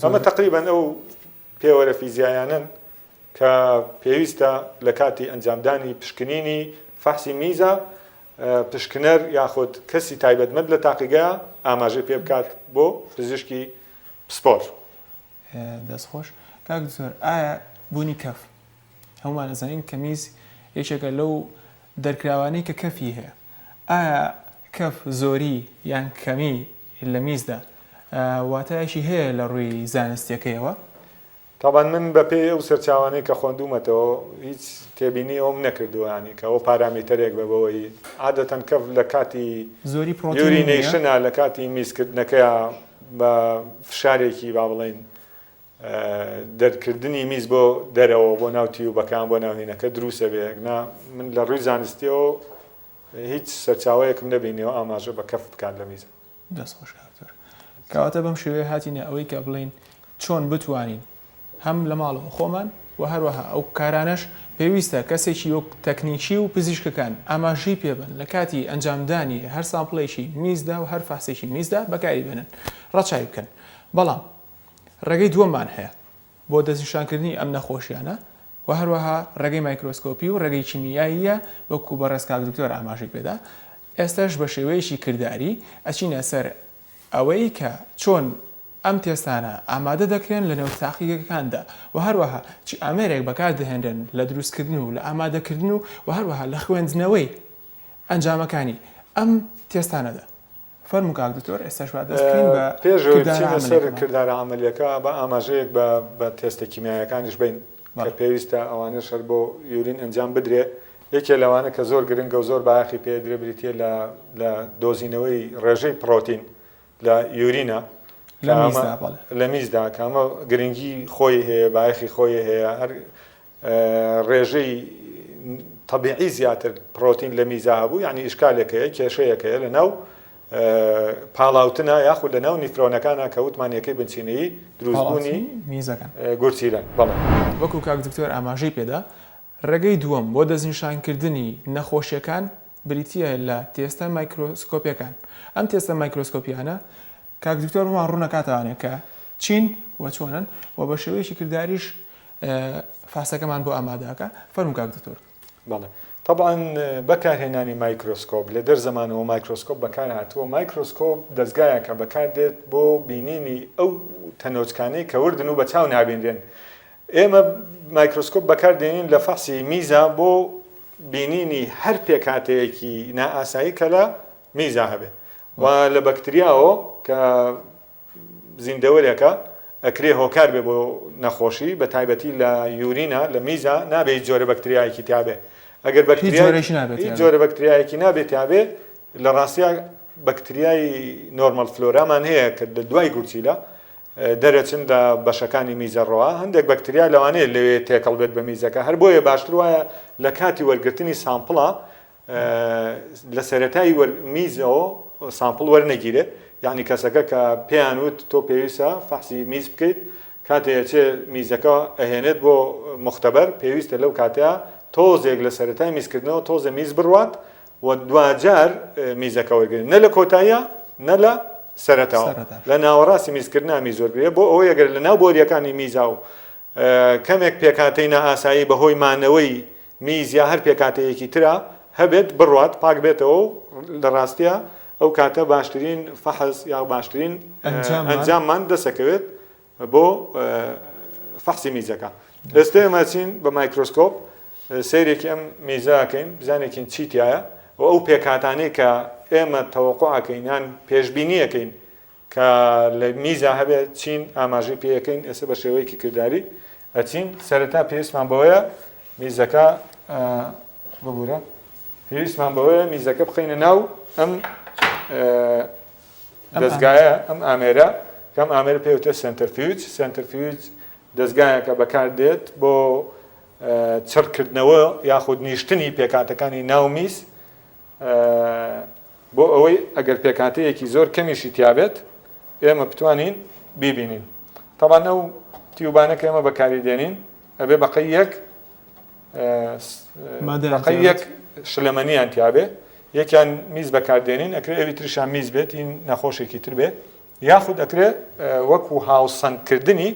ئەمە تەقریبەن ئەو پێوەرە فیزیایانەن کە پێویستە لە کاتی ئەنجامدانی پشکنینی فەحسی میزە پشکنەر یاخود کەسی تایبەتمەند لە تاقیگە ئاماژەی پێ بکات بۆ پزیشکی پسپۆر. دەست خۆش کاک دکتۆر ئایا بوونی کەف هەموومان ئەزانین کە میز یەکێکە لەو دەرکراوانەی کە کەفی هەیە ئایا کەف زۆری یان کەمی لە میزدا واتایەکی هەیە لە ڕووی زانستیەکەیەوە؟ تەبعەن من بە پێی ئەو سەرچاوانەی کە خۆندوومەتەوە هیچ تێبینی ئەوم نەکردووە یانی کە ئەوە parameter ێک بە بەوەی عادەتەن کەف لە کاتی زۆری پرۆتینی نییە؟ urination ا لە کاتی میزکردنەکەیا بە فشارێکی با بڵێین دەرکردنی میز بۆ دەرەوە بۆ ناو tube ەکان بۆ ناو هینەکە دروست ئەبێ نا من لە ڕووی زانستیەوە هیچ سەرچاوەیەکم نەبینیەوە ئاماژە بە کەف بکات لە میزە. دەست خۆش کاک دکتۆر. کەواتە بەم شێوەیە هاتینە ئەوەی کە بڵێین چۆن بتوانین هەم لە ماڵەوە خۆمان و هەروەها ئەو کارانەش پێویستە کەسێکی وەک تەکنیکی و پزیشکەکان ئاماژەی پێبن لە کاتی ئەنجامدانی هەر sample ێکی میزدا و هەر فەحسێکی میزدا بەکاری بێنن ڕەچاوی بکەن بەڵام ڕێگەی دووەممان هەیە بۆ دەستنیشانکردنی ئەم نەخۆشیانە و هەروەها ڕێگەی مایکرۆسکۆپی و ڕێگەی کیمیاییە وەکو بەڕێز کاک دکتۆر ئاماژەی پێدا ئێستاش بە شێوەیەکی کرداری ئەچینە سەر ئەوەی کە چۆن. ئەم تێستانە ئامادە دەکرێن لەنێو تاقیگەکاندا و هەروەها چی ئامێرێک بەکاردەهێنرێن لە دروستکردن و لە ئامادەکردن و و هەروەها لە خوێندنەوەی ئەنجامەکانی ئەم تێستانەدا. فەرموو کاک دکتۆر ئێستاش با دەست بکەین بە پێش ئەوەی کردارە بچینە سەر عەمەلیەکەمان. کردارە عەمەلیەکە با ئاماژەیەک بە بە تێستە کیمیایەکانیش بەین کە بەڵێ. پێویستە ئەوانەش هەر بۆ urine ئەنجام بدرێ یەکێ لەوانە کە زۆر گرنگە و زۆر بایەخی پێ ئەدرێ بریتیە لە لە دۆزینەوەی ڕێژەی پڕۆتین لە urine ا لە میزدا بەڵێ. لە میزدا کە ئەمە گرنگی خۆی هەیە بایەخی خۆی هەیە هەر ڕێژەی تەبیعی زیاتر پرۆتین لە میزا هەبوو یعنی ئیشکالێک هەیە کێشەیەک هەیە لە ناو پاڵاوتنە یاخود لە ناو نیفرۆنەکانە کە وتمان یەکەی بنچینەیی دروستبوونی میزەکان گورچیلەن بەڵێ. وەکو کاک دکتۆر ئاماژەی پێدا ڕێگەی دووەم بۆ دەستنیشانکردنی نەخۆشیەکان بریتییە لە تێستە مایکرۆسکۆپیەکان، ئەم تێستە مایکرۆسکۆپیانە کاک دکتۆر بۆمان ڕوونەکاتەوانێ کە چین و چۆنن و بە شێوەیەکی کرداریش فاسەکەمان بۆ ئامادەکە، فەرموو کاک دکتۆر. بەڵێ تەبعەن بەکارهێنانی مایکرۆسکۆپ لە دەر زەمانەوە مایکرۆسکۆپ بەکار هاتووە، مایکرۆسکۆپ دەزگایەکە بەکار دێت بۆ بینینی ئەو تەنۆچکانەی کە وردن و بە چاو نابینرێن، ئێمە مایکرۆسکۆپ بەکار دێنین لە فەحسی میزا بۆ بینینی هەر پێکهاتەیەکی نائاسایی کە لە میزا هەبێ و لە بەکتریاوە کە زیندەوەرێکە ئەکرێ هۆکار بێ بۆ نەخۆشی بە تایبەتی لە urine ا لە میزا نابێ هیچ جۆرە بەکتریایەکی تیابێ ئەگەر بەکتریا هیچ جۆرە بەکتریایەکی نابێ تیابێ لە ڕاستیا بەکتریای normal flora مان هەیە کە لە دوای گورچیلە دەرەچن لە بەشەکانی میزەڕۆوە، هەندێک بەکتریا لەوانەیە لەوێ تێکەڵ بێت بە میزەکە، هەر بۆیە باشتر وایە لە کاتی وەرگرتنی sample ا لە سەرەتای میزەوە sample وەرنەگیرێت، یەعنی کەسەکە کە پێیان وت تۆ پێویستە فەحسی میز بکەیت، کاتێ ئەچێ میزەکە ئەهێنێت بۆ موختەبەر پێویستە لەو کاتەیا تۆزێک لە سەرەتای میزکردنەوە تۆزێ میز بڕوات و دواجار میزەکە وەرگرن نە لە کۆتاییا نە لە سەرەتاوە لە ناوەڕاستی میزکردنا میز وەرگرێ بۆ ئەوەی ئەگەر لە ناو بۆریەکانی میزا و کەمێک پێکهاتەی نائاسایی بەهۆی مانەوەی میز یا هەر پێکهاتەیەکی ترا هەبێت بڕوات پاک بێتەوە و لە ڕاستیا ئەو کاتە باشترین فەحس یا باشترین ئەنجاممان دەسەکەوێت بۆ فەحسی میزەکە. ئێستا ئێمە ئەچین بە مایکرۆسکۆپ سەیرێکی ئەم میزە ئەکەین بزانێکین چی تایە و ئەو پێکهاتانەی کە ئێمە تەوەقع ئەکەین یان پێشبینی ئەکەین کە لە میزا هەبێت چین ئاماژەی پێ ئەکەین ئێستا بە شێوەیەکی کرداری ئەچین سەرەتا پێویستمان بەوەیە میزەکە ببورە پێویستمان بەوەیە میزەکە بخەینە ناو ئەم دەزگایە، ئەم ئامێرە، کە ئەم ئامێرە پێی وترێت centrifuge، centrifuge دەزگایەکە بەکاردێت بۆ چڕکردنەوە یاخود نیشتنی پێکهاتەکانی ناو میز بۆ ئەوەی ئەگەر پێکهاتەیەکی زۆر کەمیشی تیابێت ئێمە بتوانین بیبینین. تەبعەن ئەو tube انە کە ئێمە بەکاری دێنین ئەبێ بەقەی یەک بەقەی یەک شلەمەنیان تیابێ یەکیان میز بەکاردێنین ئەکرێ ئەوی تریشان میز بێت این نەخۆشێکی تر بێ یاخود ئەکرێ وەکو هاوسەنگکردنی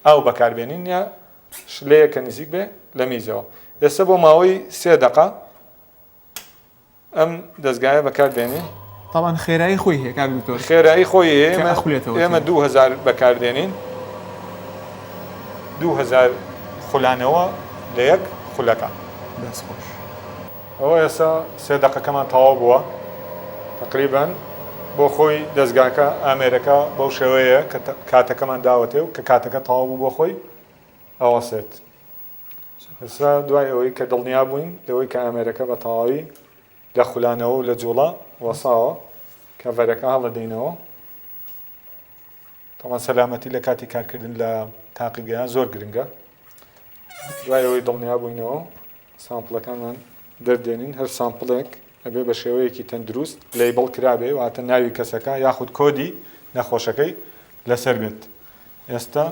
ئاو بەکاربێنین یا شلەیە کە نزیک بێ لە میزەوە ئێستا بۆ ماوەی سێ دقە ئەم دەزگایە بەکار دێنین. تەبعەن خێرایی خۆی هەیە کاک دکتۆر. خێرایی خۆی هەیە کە ئەخولێتەوە ئێمە 2000 بەکار دێنین 2000 خولانەوە لە یەک خولەکە. دەست خۆش. ئەوە ئێستا سێ دەقەکەمان تەواو بووە تەقریبەن بۆ خۆی دەزگاکە ئامێرەکە بەو شێوەیە کە کاتەکەمان داوەتێ و کە کاتەکە تەواو بوو بۆ خۆی ئەوەسێت. ئێستا دوای ئەوەی کە دڵنیا بووین لەوەی کە ئامێرەکە بە تەواوی لە خولانەوە و لە جوڵە وەساوە، cover ەکە هەڵەدەینەوە. تەبعەن سەلامەتی لە کاتی کارکردن لە تاقیگەیان زۆر گرنگە. دوای ئەوەی دڵنیا بووینەوە sample ەکانمان دەردێنین، هەر sample ێک ئەبێ بە شێوەیەکی تەندروست label کرابێ، واتە ناوی کەسەکە یاخود کۆدی نەخۆشەکەی لەسەر بێت. ئێستا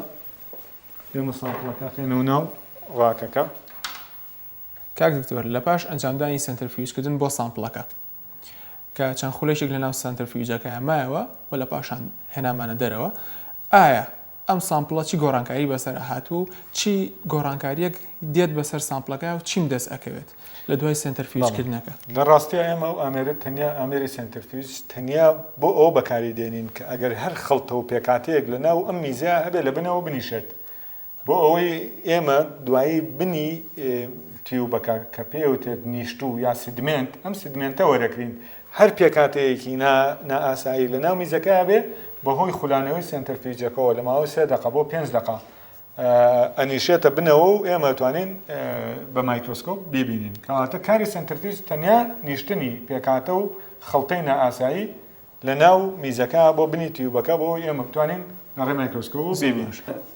ئێمە sample ەکە ئەخەینەوە ناو rack ەکە. کاک دکتۆر لە پاش ئەنجامدانی centrifuge کردن بۆ sample ەکە کە چەند خولەکێک لە ناو centrifuge ەکەیا مایەوە و لە پاشان هێنامانە دەرەوە ئایا. ئەم sample ە چی گۆڕانکاری بەسەر هاتووە و چی گۆڕانکاریەک دێت بەسەر sample ەکە و چیم دەست ئەکەوێت لە دوای centrifuge کردنەکە؟ لە ڕاستیا ئێمە ئەو ئامێرە تەنیا ئامێری centrifuge تەنیا بۆ ئەوە بەکاری دێنین کە ئەگەر هەر خڵتە و پێکهاتەیەک لە ناو ئەم میزەیا هەبێ لە بنەوە بنیشێت بۆ ئەوەی ئێمە دوایی بنی tube ەکە کە پێوتێت نیشتوو یا sediment ئەم sediment ە وەرەگرین هەر پێکهاتەیەکی نا نائاسایی لە ناو میزەکەیا بێ بەهۆی خولانەوەی centrifuge ەکەوە لە ماوەی سێ دەقە بۆ پێنج دەقە ئەنیشێتە بنەوە و ئێمە توانین بە مایکرۆسکۆپ بیبینین. کەواتە کاری centrifuge تەنیا نیشتنی پێکهاتە و خڵتەی نائاسایی لە ناو میزەکە بۆ بنی tube ەکە بۆ ئەوەی ئێمە بتوانین لە ڕێی مایکرۆسکۆپەوە بیبینین.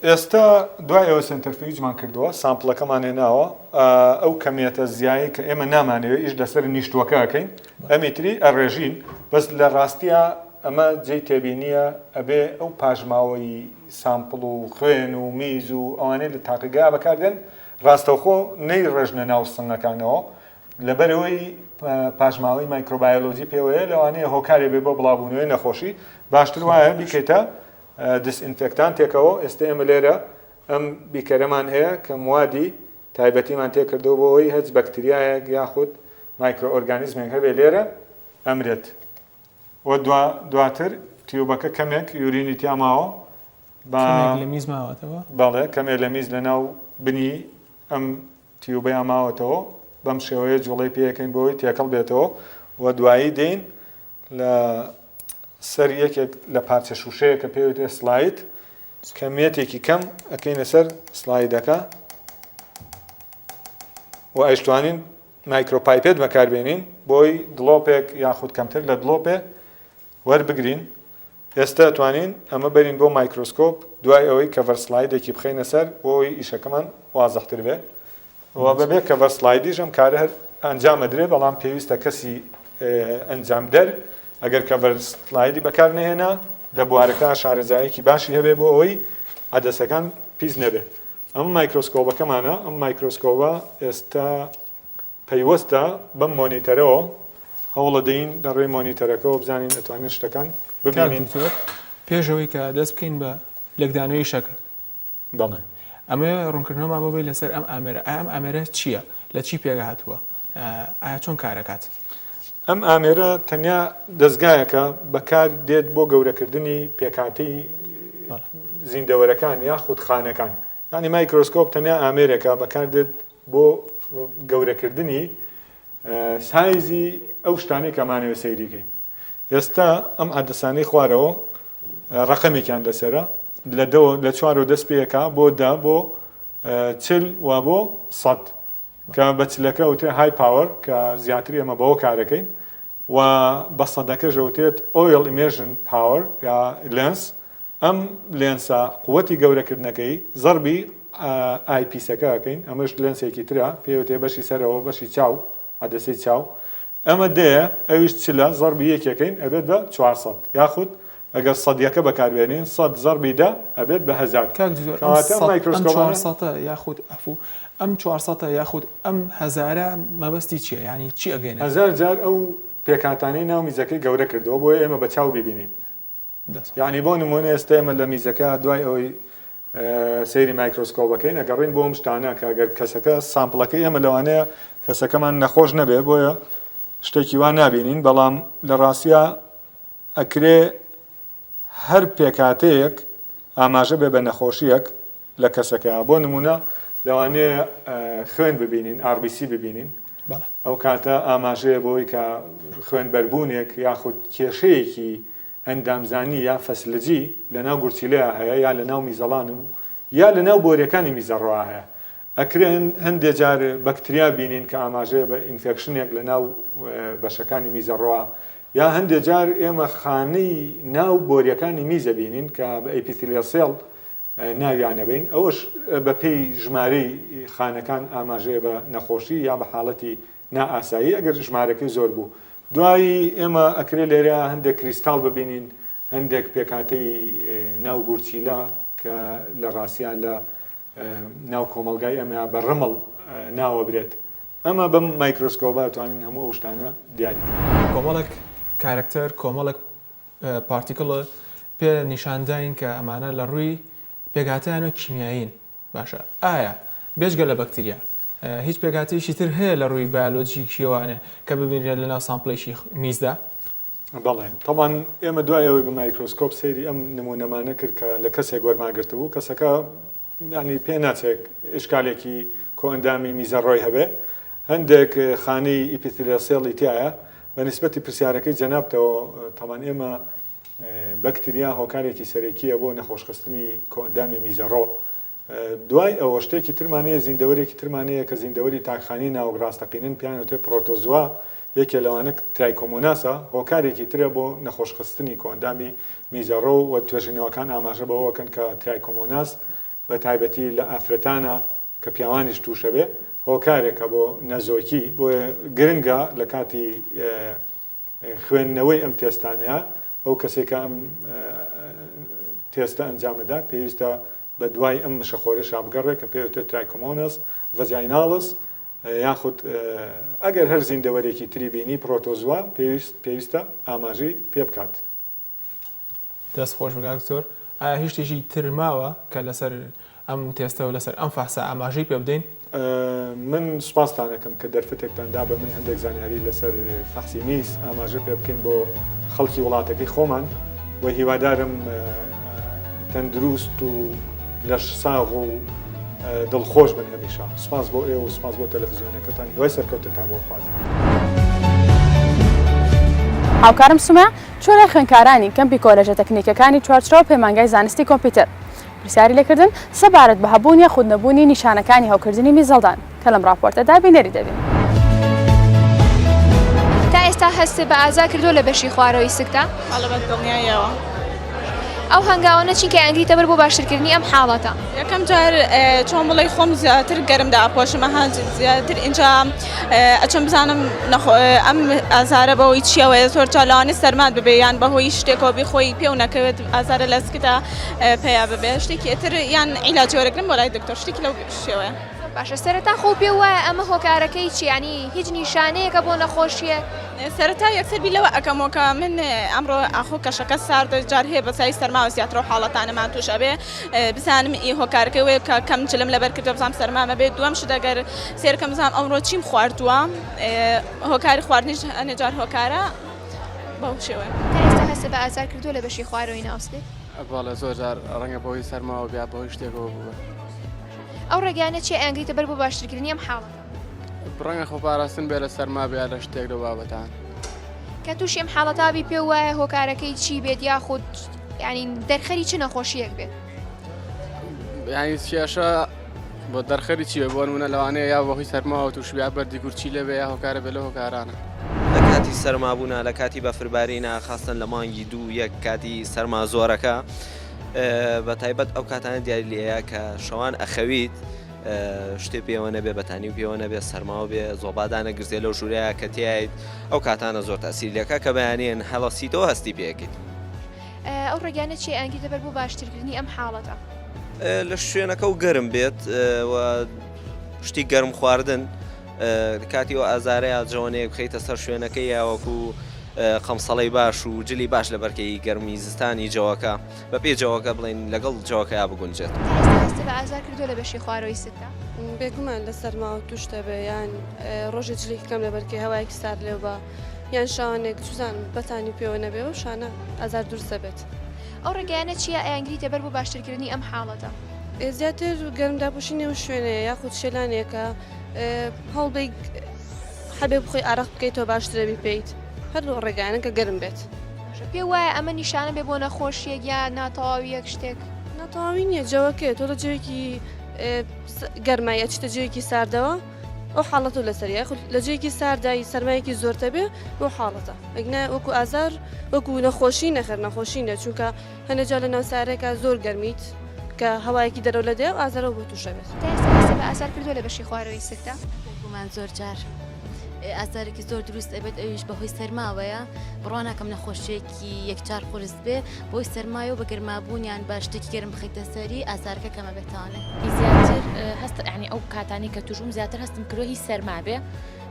ئێستا دوای ئەوە centrifuge مان کردووە، sample ەکەمان هێناوە، ئەو کەمیەتە زیایەی کە ئێمە نامانەوێت ئیش لەسەر نیشتووەکە ئەکەین ئەمی تری ئەڕێژین، بەس لە ڕاستیا ئەمە جێی تێبینییە ئەبێ ئەو پاشماوەی sample و خوێن و میز و ئەوانەی لە تاقیگەیا بەکاردێن ڕاستەوخۆ نەیڕێژنە ناو سنگەکانەوە لەبەرئەوەی پاشماوەی مایکرۆبایۆلۆجی پێوەیە لەوانەیە هۆکارێ بێ بۆ بڵاوبوونەوەی نەخۆشی باشتر وایە بیکەیتە disinfectant ێکەوە ئێستا ئێمە لێرە ئەم beaker ەمان هەیە کە موادی تایبەتیمان تێکردەوە بۆ ئەوەی هەچ بەکتریایەک یاخود microorganism ێک هەبێ لێرە ئەمرێت و دواتر tube ەکە کەمێک urine ی تیا ماوە با کەمێک لە میز ماوەتەوە؟ بەڵێ کەمێ لە میز لە ناو بنی ئەم tube ەیا ماوەتەوە بەم شێوەیە جوڵەی پێ ئەکەین بۆ ئەوەی تێکەڵ بێتەوە و دوایی دێین لە سەر یەکێک لە پارچە شوشەیە کە پێوتێ slide کەمیەتێکی کەم ئەکەینە سەر slide ەکە و ئەیشتوانین micropipette بەکاربێنین بۆی دڵۆپێک یاخود کەمتر لە دڵۆپێ وەربگرین ئێستا ئەتوانین ئەمە بەرین بۆ مایکرۆسکۆپ دوای ئەوەی cover slide ێکی بخەینە سەر بۆ ئەوەی ئیشەکەمان وازحتر بێ و بەبێ cover slide یش ئەم کارە هەر ئەنجام ئەدرێ بەڵام پێویستە کەسی ئەنجامدەر ئەگەر cover slide ی بەکار نەهێنا لە بوارەکە شارەزایەکی باشی هەبێ بۆ ئەوەی عەدەسەکان پیس نەبێ ئەمە مایکرۆسکۆبەکەمانە ئەم مایکرۆسکۆبە ئێستا پەیوەستە بەم monitor ەوە، هەوڵەدەین لە ڕێی monitor ەکەوە بزانین ئەتوانین شتەکان کاک ببینین. دکتۆر پێش ئەوەی کە دەست بکەین بە لێکدانەوەی شەکە، بەڵێ. ئەمەوێ ڕوونکردنەوەمان بۆ بەی لەسەر ئەم ئامێرە، ئایا ئەم ئامێرە چییە؟ لە چی پێکهاتووە؟ ئایا چۆن کارەکات؟ ئەم ئامێرە تەنیا دەزگایەکە بەکار دێت بۆ گەورەکردنی پێکهاتەی بەڵێ. زیندەوەرەکان یاخود خانەکان. یانی مایکرۆسکۆپ تەنیا ئامێرێکە بەکار دێت بۆ گەورەکردنی سایزی ئەو شتانەی کە ئەمانەوێت سەیری کەین. ئێستا ئەم عەدەسانەی خوارەوە ڕەقەمێکیان لەسەرە لە دەوە لە چوارەوە دەست پێکا بۆ دە بۆ چل و بۆ سەد کە بە چلەکە وترێ high power کە زیاتر ئێمە بەوە کارەکەین و بە سەدەکەش ئەوترێت oil immersion power یا lens ئەم لێنسە قوتی گەورەکردنەکەی زەربی eyepiece ەکە ئەکەین ئەمەش لێنسێکی ترە پێوتێ بەشی سەرەوە بەشی چاو عەدەسەی چاو ئەمە دەیە ئەویش چلە زەربی یەکێکەین ئەبێت بە 400 یاخود ئەگەر سەدیەکە بەکاربێنین سەد زەربی دە ئەبێت بە هەزار کاک دکتۆر ئەم کەواتە ئەم سەد ئەم مایکرۆسکۆپانە چوارسەتە یاخود عەفو ئەم چوارسەتە یاخود ئەم هەزارە مەبەستی چییە یانی چی ئەگەێنێت؟ هەزار جار ئەو پێکهاتانەی ناو میزەکەی گەورە کردەوە بۆیە ئێمە بە چاو بیبینین یانی بۆ نموونە ئێستا ئێمە لە میزەکە دوای ئەوەی سەیری مایکرۆسکۆبەکەین ئەگەڕین بۆ ئەم شتانە کە ئەگەر کەسەکە sample ەکەی ئێمە لەوانەیە کەسەکەمان نەخۆش نەبێ بۆیە شتێکی وا نابینین بەڵام لە ڕاستیا ئەکرێ هەر پێکاتەیەک ئاماژە بێ بە نەخۆشیەک لە کەسەکە بۆ نمونە لەوانەیە خوێن ببینین RBC ببینین ئەو کاتە ئاماژەیە بۆی کە خوێنبەربوونێک یاخود کێشەیەکی ئەندامزانی یا فەسلجی لەناو گورچیلەیا هەیە یا لەناو میزەڵان و یا لەناو بۆریەکانی میزەڕۆا هەیە. ئەکرێ هەندێ جار بەکتریا بینین کە ئاماژەیە بە infection ێک لەناو بەشەکانی میزەڕۆا یا هەندێ جار ئێمە خانەی ناو بۆریەکانی میز ئەبینین کە بە epithelial cell ناویان ئەبەین ئەوەش بە پێی ژمارەی خانەکان ئاماژەیە بە نەخۆشی یا بە حاڵەتی نائاسایی ئەگەر ژمارەکەی زۆر بوو. دوایی ئێمە ئەکرێ لێرە هەندێک کریستاڵ ببینین، هەندێک پێکهاتەی ناو گورچیلە کە لە ڕاستیا لە ناو کۆمەڵگای ئێمە بە ڕمڵ ناوەبرێت. ئەمە بەم مایکرۆسکۆبە ئەتوانین هەموو ئەو شتانە دیاری بکەین. کۆمەڵێک character، کۆمەڵێک particle پێ نیشانداین کە ئەمانە لە ڕووی. پێکهاتەیان و کیمیایین باشە ئایا بێجگە لە بەکتریا هیچ پێکهاتەیەکی تر هەیە لە ڕووی بایۆلۆجیکیەوانێ کە ببینرێت لە ناو sample ێکی میزدا؟ بەڵێ تەبعەن ئێمە دوای ئەوەی بە مایکرۆسکۆپ سەیری ئەم نموونەمانە کرد کە لە کەسێک وەرمانگرتبوو کەسەکە یانی پێ ناچێت ئیشکالێکی کۆئەندامی میزەڕۆی هەبێ هەندێک خانەی epithelial cell ی تایە بە نیسبەتی پرسیارەکەی جەنابتەوە تەبعەن ئێمە بەکتریا هۆکارێکی سەرەکییە بۆ نەخۆشخستنی کۆئەندامی میزەڕۆ. دوای ئەوە شتێکی ترمان هەیە، زیندەوەرێکی ترمان هەیە کە زیندەوەری تاکخانی ناوک ڕاستەقینەن پێیان وترێت پرۆتۆزوا، یەکێ لەوانە ترایکۆمۆناسە، هۆکارێکی ترە بۆ نەخۆشخستنی کۆئەندامی میزەڕۆ و توێژینەوەکان ئاماژە بەوە ئەکەن کە ترایکۆمۆناس بە تایبەتی لە ئافرەتانا کە پیاوانیش تووشەبێ هۆکارێکە بۆ نەزۆکی، بۆیە گرنگە لە کاتی خوێندنەوەی ئەم تێستانەیە، ئەو کەسەی کە ئەم تێستە ئەنجامەدا پێویستە بە دوای ئەم مشەخۆرەشا بگەڕێ کە پێی وترێت Trichomonas vaginalis یاخود ئەگەر هەر زیندەوەرێکی تری بینی پرۆتۆزوا پێویستە ئاماژەی پێ بکات. دەست خۆش بێت کاک دکتۆر ئایا هیچ شتێکی تر ماوە کە لەسەر ئەم تێستە و لەسەر ئەم فەحسە ئاماژەی پێ بدەین؟ من سوپاستان ئەکەم کە دەرفەتێکتان دا بە من هەندێک زانیاری لەسەر فەحسی میز ئاماژە پێ بکەین بۆ خەڵکی وڵاتەکەی خۆمان و هیوادارم تەندروست و لەش ساغ و دڵخۆش بن هەمیشە سوپاس بۆ ئێوە و سوپاس بۆ تەلەفزیۆنەکەتان هیوای سەرکەوتنتان بۆ خوازم. هاوکارم سومە چووە لای خوێندکارانی کەمپی کۆلێژە تەکنیکیەکانی چوارچرا و پەیمانگای زانستی کۆمپیوتەر پرسیاری لێکردن سەبارەت بە هەبوون یاخود نەبوونی نیشانەکانی هەوکردنی میزەڵدان کە لەم ڕاپۆرتەدا بینەری دەبین. تا ئێستا هەستت بە ئازار کردووە لە بەشی خوارەوەی سکتا؟ بەڵێ بە دڵنیاییەوە. ئەو هەنگاوانە چین کە ئەیانگریتە بەر بۆ باشترکردنی ئەم حاڵەتە؟ یەکەم جار چۆن بڵێی خۆم زیاتر گەرم داپۆشم ئەها زیاتر ئینجا ئەچم بزانم ئەم ئازارە بەهۆی چیەوەیە زۆر جار لەوانەیە سەرمات ببێ یان بەهۆی شتێکەوە بی خۆی پێو نەکەوێت ئازارە لە سکتا پەیا ببێ شتێکی ئیتر یان عیلاجی وەرەگرم بۆ لای دکتۆر شتێکی لەو شێوەیە. باشە سەرەتا خۆو پێو وایە ئەمە هۆکارەکەی چیە یانی هیچ نیشانەیەکە بۆ نەخۆشیەک؟ سەرەتا یەکسەر بیر لەوە ئەکەمەوە کە من ئەمڕۆ ئاخۆ کەشەکە ساردە جار هەیە بە سای سەرماوە زیاتر ئەو حاڵەتانەمان تووش ئەبێ بزانم ئی هۆکارەکەی وەیە کە کەم جلم لەبەر کردووە بزانم سەرمام ئەبێ دووەم شت ئەگەر سێرکەم بزانم ئەمڕۆ چیم خواردووە هۆکاری خواردنیش هەنێ جار هۆکارە بەو شێوەیە. تا ئێستا هەستت بە ئازار کردووە لە بەشی خوارەوەی ناوسکت؟ بەڵێ زۆر جار ڕەنگە بەهۆی سەرماوە بێ یا بەهۆی شتێکەوە بووبێ. ئەو ڕێگایانە چیە ئەیانگریتە بەر بۆ باشترکردنی ئەم حاڵەتە؟ ڕەنگە خۆپاراستن بێ لە سەرما بێ یا لە شتێک لەو بابەتان. کە تووشی ئەم حاڵەتە بی پێو وایە هۆکارەکەی چی بێت یاخود یانی دەرخەری چ نەخۆشییەک بێت؟ یانی کێشە بۆ دەرخەری چی بێ بۆ نمونە لەوانەیە یا بەهۆی سەرماوە تووش بێ یا بەردی گورچیلە بێ یا هۆکارە بێ لەو هۆکارانە. لە کاتی سەرمابوونا لە کاتی بەفربارینە خاستەن لە مانگی دوو یەک کاتی سەرما زۆرەکە بە تایبەت ئەو کاتانە دیاری لێیە کە شەوان ئەخەویت شتێ پێوە نەبێ بەتانی و پێوە نەبێ سەرماو بێ زۆبادانە گرتێ لەو ژوورەیە کە تایت ئەو کاتانە زۆر تەسیر لەکە کە بەیانیان هەڵەسیتەوە هەستی پێکەیت. ئەو ڕێگانە چیە ئەیانگریتە بەر بۆ باشترکردنی ئەم حاڵەتە؟ لە شوێنەکە و گەرم بێت و شتی گەرم خواردن کاتی ئەو ئازارەیە جەوەنەیەک بخەیتە سەر شوێنەکەی یاوەکو قەمسەڵەی باش و جلی باش لەبەرکەی گەرمی زستانی جەوەکە بە پێی جەوەکە بڵێین لەگەڵ جەوەکەیا بگونجێت. تا ئێستا هەستت بە ئازار کردووە لە بەشی خوارەوەی سکتا؟ بێگومان لە سەرماوە تووش دەبێ یان ڕۆژێ جلێکی کەم لەبەرکەی هەوایەکی سارد لێو با یان شەوانێک چوزانم بەتانی پێوە نەبێ ئەو شانە ئازار دروست دەبێت. ئەو ڕێگایانە چییە ئەیانگریتە بەر بۆ باشترکردنی ئەم حاڵەتە؟ زیاتر گەرم داپۆشینی ئەو شوێنەیە یاخود شێلانێکە هەوڵبەی حەبێ بخۆی ئارەق بکەیتەوە باشترە بیپێیت هەر لەو ڕێگایانە کە گەرم بێت. باشە پێو وایە ئەمە نیشانە بێ بۆ نەخۆشیەک یا ناتەواویەک شتێک؟ ناتەواوی نییە جەوەکەیە تۆ لە جەوێکی گەرمای ئەچیتە جەوێکی ساردەوە ئەو حاڵەتە لەسەر یاخود لە جێیەکی ساردای سەرمایەکی زۆرتە بێ بۆ حاڵەتە ئەگنا وەکو ئازار وەکو نەخۆشی نەخێر نەخۆشی نیە چونکە هەنێ جار لە ناو سارێکا زۆر گەرمیت کە هەوایەکی دەرەوە لە دێ و ئازارەوە بۆ تووشە بێت. تا ئێستا هەستت بە ئازار کردووە لە بەشی خوارەوەی سکتا؟ بێگومان زۆر جار ئازارێکی زۆر دروست ئەبێت ئەویش بەهۆی سەرماوەیە بڕوا ناکەم نەخۆشیەکی یەکجار قورس بێ بۆی سەرمایە و بە گەرمابوون یان بە شتێکی گەرم بخەیتە سەری ئازارەکە کەمە بێتانێ. زیاتر هەست یانی ئەو کاتانەی کە تووش بووم زیاتر هەستم کردووە هی سەرما بێ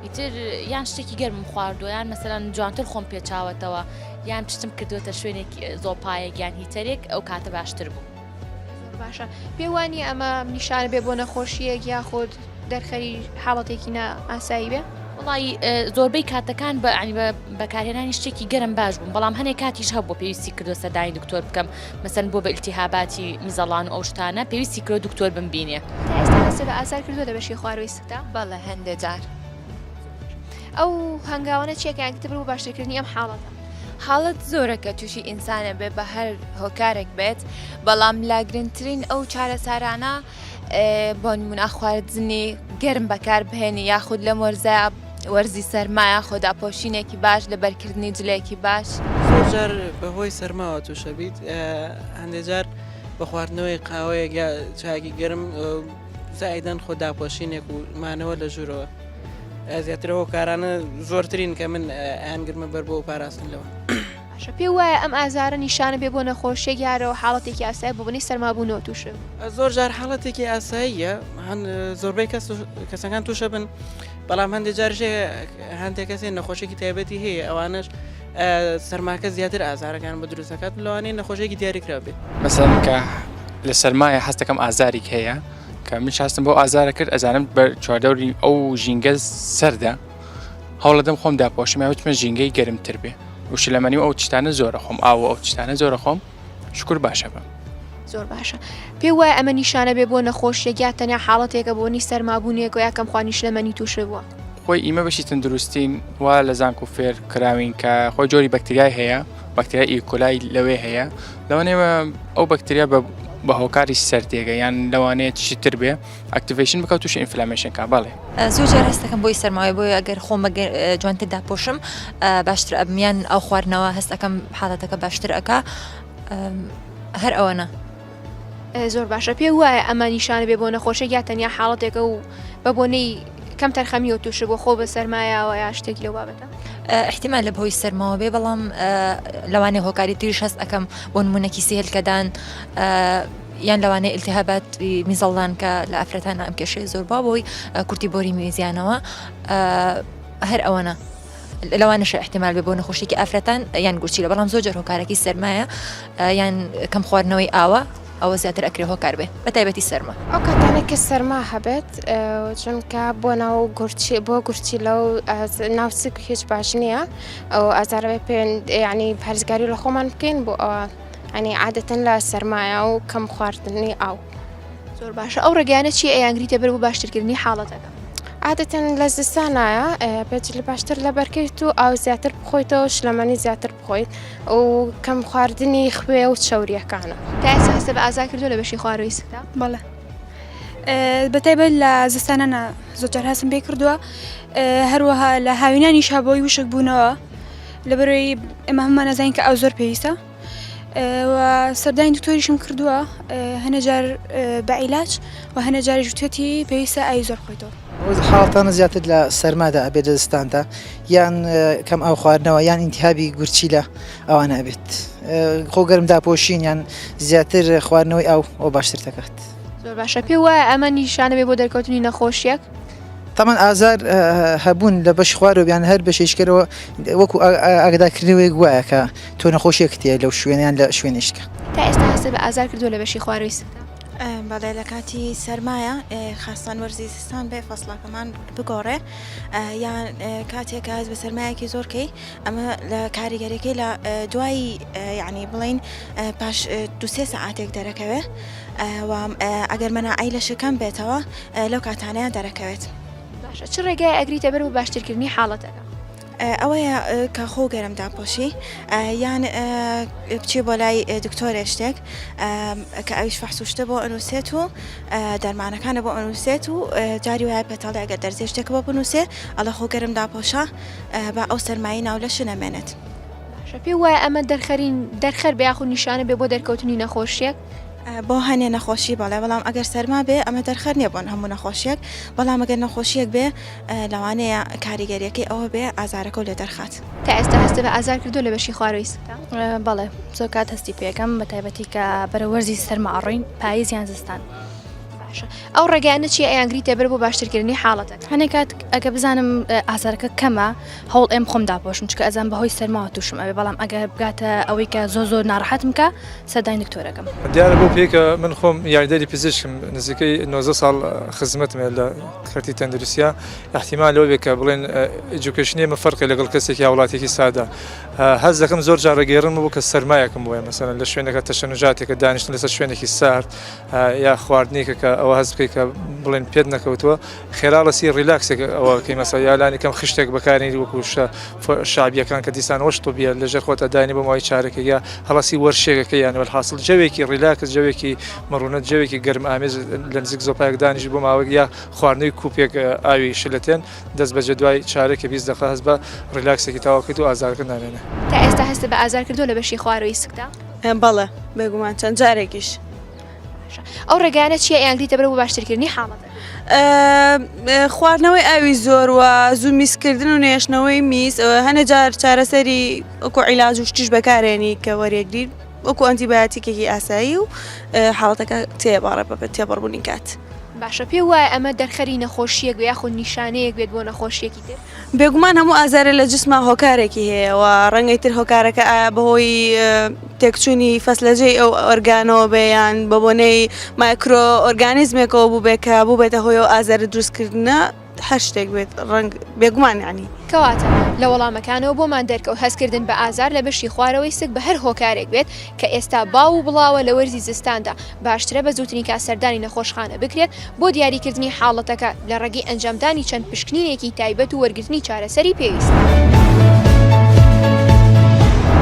ئیتر یان شتێکی گەرمم خواردووە یان مەسەلەن جوانتر خۆم پێچاوەتەوە یان پشتم کردووەتە شوێنێک زۆپایەک یان هیتەرێک ئەو کاتە باشتر بوو. باشە پێ وانیە ئەمە نیشانە بێ بۆ نەخۆشیەک یاخود دەرخەری حاڵەتێکی نا ئاسایی بێ؟ وەڵایی زۆربەی کاتەکان بە عنی بە بەکارهێنانی شتێکی گەرم باش بووم بەڵام هەنێک کاتیش هەبوو پێویستی کردو سەردانی دکتۆر بکەم مەسەن بۆ بە ئیلتیهاباتی میزەڵان و ئەو شتانە پێویستی کرۆ دکتۆر بمبینێ. تا ئێستا هەستت بە ئازار کردووە لە بەشی خوارووی سکتا؟ بەڵێ هەندێ جار. ئەو هەنگاوانە چیە کە یانگرتە بەر بۆ باشترکردنی ئەم حاڵەتە؟ حاڵەت زۆرە کە تووشی ئینسانە بێ بە هەر هۆکارێک بێت بەڵام لە گرنگترین ئەو چارەسارانە بۆ نمونە خواردنی گەرم بەکار بهێنی یاخود لەم وەرزە وەرزی سەرمایە خۆداپۆشینێکی باش لەبەرکردنی جلێکی باش. زۆر جار بەهۆی سەرماوە تووشە بیت هەندێک جار بە خواردنەوەی قاوەیەک یا چایەکی گەرم زائیدەن خۆ داپۆشینێک و مانەوە لە ژوورەوە زیاتر هۆکارانە زۆرترین کە من ئەیانگرمە بەر بۆ پاراستن لەوە. باشە پێو وایە ئەم ئازارە نیشانە بێ بۆ نەخۆشیەک یارەوە حاڵەتێکی ئاسایە بۆ بنەی سەرمابوونەوە تووشە زۆر جار حاڵەتێکی ئاساییە زۆربەی کەس کەسەکان تووشە بن بەڵام هەندێک جارش هەندێک کەسێ نەخۆشێکی تایبەتی هەیە ئەوانش سەرماکە زیاتر ئازارەکان بە دروستەکات لەوانەیە نەخۆشێکی دیاریکرا بێت مەسەن کە لە سەرمایە هەستەکەم ئازاریک هەیە کە من هەستم بۆ ئازارە کرد ئەزانم بە چواردەوری ئەو ژینگە سەردە هەوڵەدەم خۆم داپۆشم یا بچمە ژینگەی گەرمتر بێ و شلەمەنی و ئەو شتانە زۆرە خۆم ئاو و ئەو شتانە زۆرە خۆم شکر باشە بم. زۆر باشە پێ وایە ئەمە نیشانە بێ بۆ نەخۆشیەک یا تەنیا حاڵەتێکە بۆنی سەرمابوونێک و یا کەمخوانی شلەمەنی تووشت بووە؟ خۆی ئیمە بەشی تەندروستین وا لە زانکۆ فێر کراوین کە خۆی جۆری بەکتریای هەیە بەکتریای E. coli لەوێ هەیە لەوانەیە ئەو بەکتریا بە بە هۆکاری سەردێگە یان لەوانەیە چی تر بێ activation بکات تووشی inflammation کا بەڵێ. زۆر جار هەست دەکەم بۆی سەرماوەیە بۆیە ئەگەر خۆم جوانتر داپۆشم باشتر ئەبم یان ئاو خواردنەوە هەست ئەکەم حاڵەتەکە باشتر ئەکا هەر ئەوەنە. زۆر باشە پێ وایە ئەمە نیشانە بێ بۆ نەخۆشێک یا تەنیا حاڵەتێکە و بە بۆنەی کەم تەرخەمیەوە تووشە بۆ خۆ بە سەرمایەوە یا شتێک لەو بابەتە احتیمال لە بەهۆی سەرماوە بێ بەڵام لەوانەیە هۆکاری تریش هەست ئەکەم بۆ نمونە کیسی هێلکەدان یان لەوانەیە ئیلتیهابات میزەڵدان کە لە ئافرەتانە ئەم کێشەیە زۆر باو بۆی کورتی بۆری میزیانەوە هەر ئەوەنە لەوانەشە احتیمال بێ بۆ نەخۆشیێکی ئافرەتان یان گورچیلە بەڵام زۆر جار هۆکارەکەی سەرمایە یان کەم خواردنەوەی ئاوە ئەوە زیاتر ئەکرێ هۆکار بێ بە تایبەتی سەرما. ئەو کاتانەی کە سەرما هەبێت چونکە بۆ ناو گورچی بۆ گورچیلە و ناو سک هیچ باش نییە ئەو ئازارەوەی پێ یعنی پارێزگاری لە خۆمان بکەین بۆ ئەوە ینی عادەتەن لە سەرمایە و کەم خواردنی ئاو. زۆر باشە ئەو ڕێگایانە چیە ئەیانگریتە بەر بۆ باشترکردنی حاڵەتەکە؟ عادەتەن لە زستانایە پێچ لە باشتر لەبەرکەیت و ئاو زیاتر بخۆیتەوە شلەمەنی زیاتر بخۆیت و کەم خواردنی خوێ و چەوریەکانە. تا ئێستا هەستت بە ئازار کردووە لە بەشی خوارووی سکتا؟ بەڵێ بەتایبەت لە زستانانە زۆر جار هەستم پێ کردووە هەروەها لە هاوینانیشا بۆی وشک بوونەوە لەبەرەوەی ئێمە هەموومان ئەزانین کە ئاو زۆر پێویستە و سەردانی دکتۆریشم کردووە هەنێ جار بە عیلاج و هەنێ جاریش وتێتی پێویستە ئاوی زۆر بخۆیتەوە. حاڵەتانە زیاتر لە سەرمادا ئەبێت لە زستاندا یان کەم ئاو خواردنەوە یان ئینتیهابی گورچیلە ئەوانە ئەبێت خۆ گەرم داپۆشین یان زیاتر خواردنەوەی ئاو ئەو باشتر دەکات. زۆر باشە پێ وایە ئەمە نیشانە بێ بۆ دەرکەوتنی نەخۆشیەک؟ تەمەن ئازار هەبوون لە بەشی خوارەوە یان هەر بەشێکەرەوە وەکو ئاگدارکردنەوەیەک وایە کە تۆ نەخۆشیەکت هەیە لەو شوێنە یان لە شوێنێکە. تا ئێستا هەستت بە ئازار کردووە لە بەشی خوارەوەی سکتا؟ بەڵێ لە کاتی سەرمایە خاستان وەرزی زستان بێ فەسڵەکەمان بگۆڕێ یان کاتێک کە هەست بە سەرمایەکی زۆر کەی ئەمە لە کاریگەریەکەی لە دوای یعنی بڵین پاش دوسێ سەعاتێک دەرەکەوێ و ئەگەر مەناعەی لەشە کەم بێتەوە لەو کاتانەیە دەرەکەوێت. باشە چ ڕێگای ئەگریتە بەر بۆ باشترکردنی حاڵەتەکە؟ ئەوەیە کە خۆ گەرم داپۆشی یان بچی بۆ لای دکتۆرێ شتێک کە ئەویش فەحس و شتە بۆ ئەنووسێت و دەرمانەکانە بۆ ئەنووسێت و جاری وایە پێتاڵی ئەگەر دەرزێ شتێک بۆ بنووسێ ئەڵێ خۆ گەرم داپۆشە با ئەو سەرمایی ناو لەش نەمێنێت. باشە پێ وایە ئەمە دەرخەرین دەرخەر بێ یاخود نیشانە بێ بۆ دەرکەوتنی نەخۆشیەک؟ بۆ هەنێ نەخۆشی بەڵێ بەڵام ئەگەر سەرما بێ ئەمە دەرخەر نییە بۆ هەموو نەخۆشیەک بەڵام ئەگەر نەخۆشیەک بێ لەوانەیە کاریگەریەکەی ئەوە بێ ئازارەکەو لێ دەرخات. تا ئێستا هەستت بە ئازار کردووە لە بەشی خوارەوەی سکتا؟ بەڵێ زۆر کات هەستی پێکەم بە تایبەتی کە بەرەو وەرزی سەرما ئەڕۆین پایز یان زستان. باشە ئەو ڕێگایانە چیە ئەیانگریتە بەر بۆ باشترکردنی حاڵەتەکە؟ هەنێ کات ئەگە بزانم ئازارەکە کەمە هەوڵ ئێم خۆم داپۆشم چکە ئەزان بەهۆی سەرماوە تووشم ئەبێ بەڵام ئەگەر بگاتە ئەوەی کە زۆر زۆر ناڕەحەتم کە سەردانی دکتۆرەکەم. دیارە بەو پێی کە من خۆم یاریدەری پزیشکم نزیکەی 19 ساڵ خزمەتم هەیە لە کەرتی تەندروستیا ئیحتیمال لەوە بێ کە بڵێن education ی ئێمە فەرقێ لەگەڵ کەسێکی هاوڵاتیەکی سادە هەست دەکەم زۆر جار ڕێگەیڕم بوو کە سەرمایەکم بۆیە مەسەلەن لە شوێنەکە تەشەنوجاتێکە دانیشتن لەسەر شوێنێکی سارد یا خواردنێکە کە ئەوە هەست بکەیت کە بڵێن پێت نەکەوتووە خێرا ڵەسی relax ێک ئەوە کەی مەسە یا لانی کەم خشتێک بەکارێنی وەکو شعبیەکان کە دیسان وەش طبیە لەژێر خۆتە دانی بۆ ماوەی چارەکە یا هەڵەسی وەرشێکەکە یان وەلحاصل جەوێکی relax جەوێکی مڕونەت جەوێکی گەرم ئامێز لە نزیک زۆپایەک دانیش بۆ ماوەیەک یا خواردنەوەی کوپێک ئاوی شلەتێن دەست بەجێ دوای چارەکە 20 دقە هەست بە relax ێکی تەواو کەیت و ئازارەکە نامێنێ. تا ئێستا هەستت بە ئازار کردووە لە بەشی خوارەوەی سکدا؟ بەڵێ بێگومان چەند جارێکیش. باشە ئەو ڕێگایانە چییە ئەیانگریتە بەر بۆ باشترکردنی حاڵەتەکە؟ خواردنەوەی ئاوی زۆر و زوو میزکردن و نێشتنەوەی میز هەنێ جار چارەسەری وەکو عیلاج و شتیش بەکارێنی کە وەرێگری وەکو ئەنتیبایۆتیکێکی ئاسایی و حاڵەتەکە تێپەڕێ بە تێپەڕبوونی کات. باشە پێو وایە ئەمە دەرخەری نەخۆشییەک بێ یاخود نیشانەیەک بێت بۆ نەخۆشییەکی تر؟ بێگومان هەموو ئازارێ لە جسما هۆکارێکی هەیە و ڕەنگە تر هۆکارەکە ئایا بەهۆی تێکچوونی فەسلەجەی ئەو ئۆرگانەوە بێ یان بە بۆنەی مایکرۆ ئۆرگانیزمێکەوە بووبێ کە بووبێتە هۆی ئەو ئازارە دروستکردنە هەر شتێک بێت ڕەنگ بێگومان یانی. کەواتە لە وەڵامەکانەوە بۆمان دەرکەوت هەستکردن بە ئازار لە بەشی خوارەوەی سک بە هەر هۆکارێک بێت کە ئێستا باو و بڵاوە لە وەرزی زستاندا باشترە بە زووترین کات سەردانی نەخۆشخانە بکرێت بۆ دیاریکردنی حاڵەتەکە لە ڕێگەی ئەنجامدانی چەند پشکنینێکی تایبەت و وەرگرتنی چارەسەری پێویست.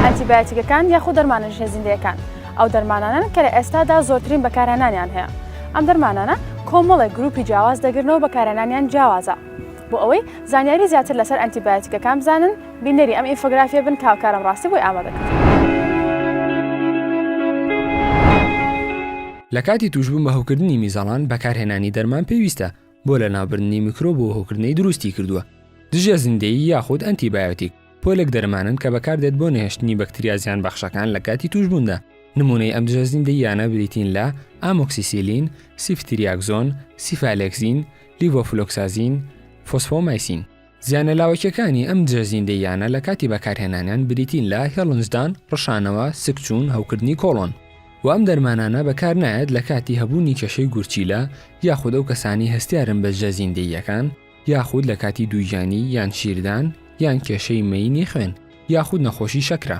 ئەنتیبایۆتیکەکان یاخود دەرمانە ژێزیندەیەکان ئەو دەرمانانەن کە لە ئێستادا زۆرترین بەکارهێنانیان هەیە. ئەم دەرمانانە کۆمەڵێک گروپی جیاواز دەگرنەوە بەکارهێنانیان جیاوازە. بۆ ئەوەی زانیاری زیاتر لەسەر ئەنتیبایۆتیکەکان بزانن بینەری ئەم ئینفۆگرافیە بن کە هاوکارم ڕاستی بۆی ئامادە کردووە. لە کاتی تووشبوون بە هەوکردنی میزەڵان بەکارهێنانی دەرمان پێویستە بۆ لەناوبردنی میکرۆب و هەوکردنەی دروستی کردووە. دژە زیندەیی یاخود ئەنتیبایۆتیک پۆلێک دەرمانن کە بەکاردێت بۆ نەهێشتنی بەکتریا زیانبەخشەکان لە کاتی تووشبووندا. نموونەی ئەم دژە زیندەییانە بریتین لە، ئامۆکسیسیلین، سیفتریاکزۆن، سیفالێکزین، لیڤۆفلۆکسازین، فۆسفۆمایسین. زیانە لاوەکیەکانی ئەم دژە زیندەییانە لە کاتی بەکارهێنانیان بریتین لە هێڵنجدان، ڕشانەوە، سکچوون، هەوکردنی کۆڵۆن. وە ئەم دەرمانانە بەکارنایەت لە کاتی هەبوونی کێشەی گورچیلە یاخود ئەو کەسانەی هەستیارن بە دژە زیندەییەکان یاخود لە کاتی دووگیانی یان شیردان یان کێشەی مەیینی خوێن یاخود نەخۆشی شەکرە.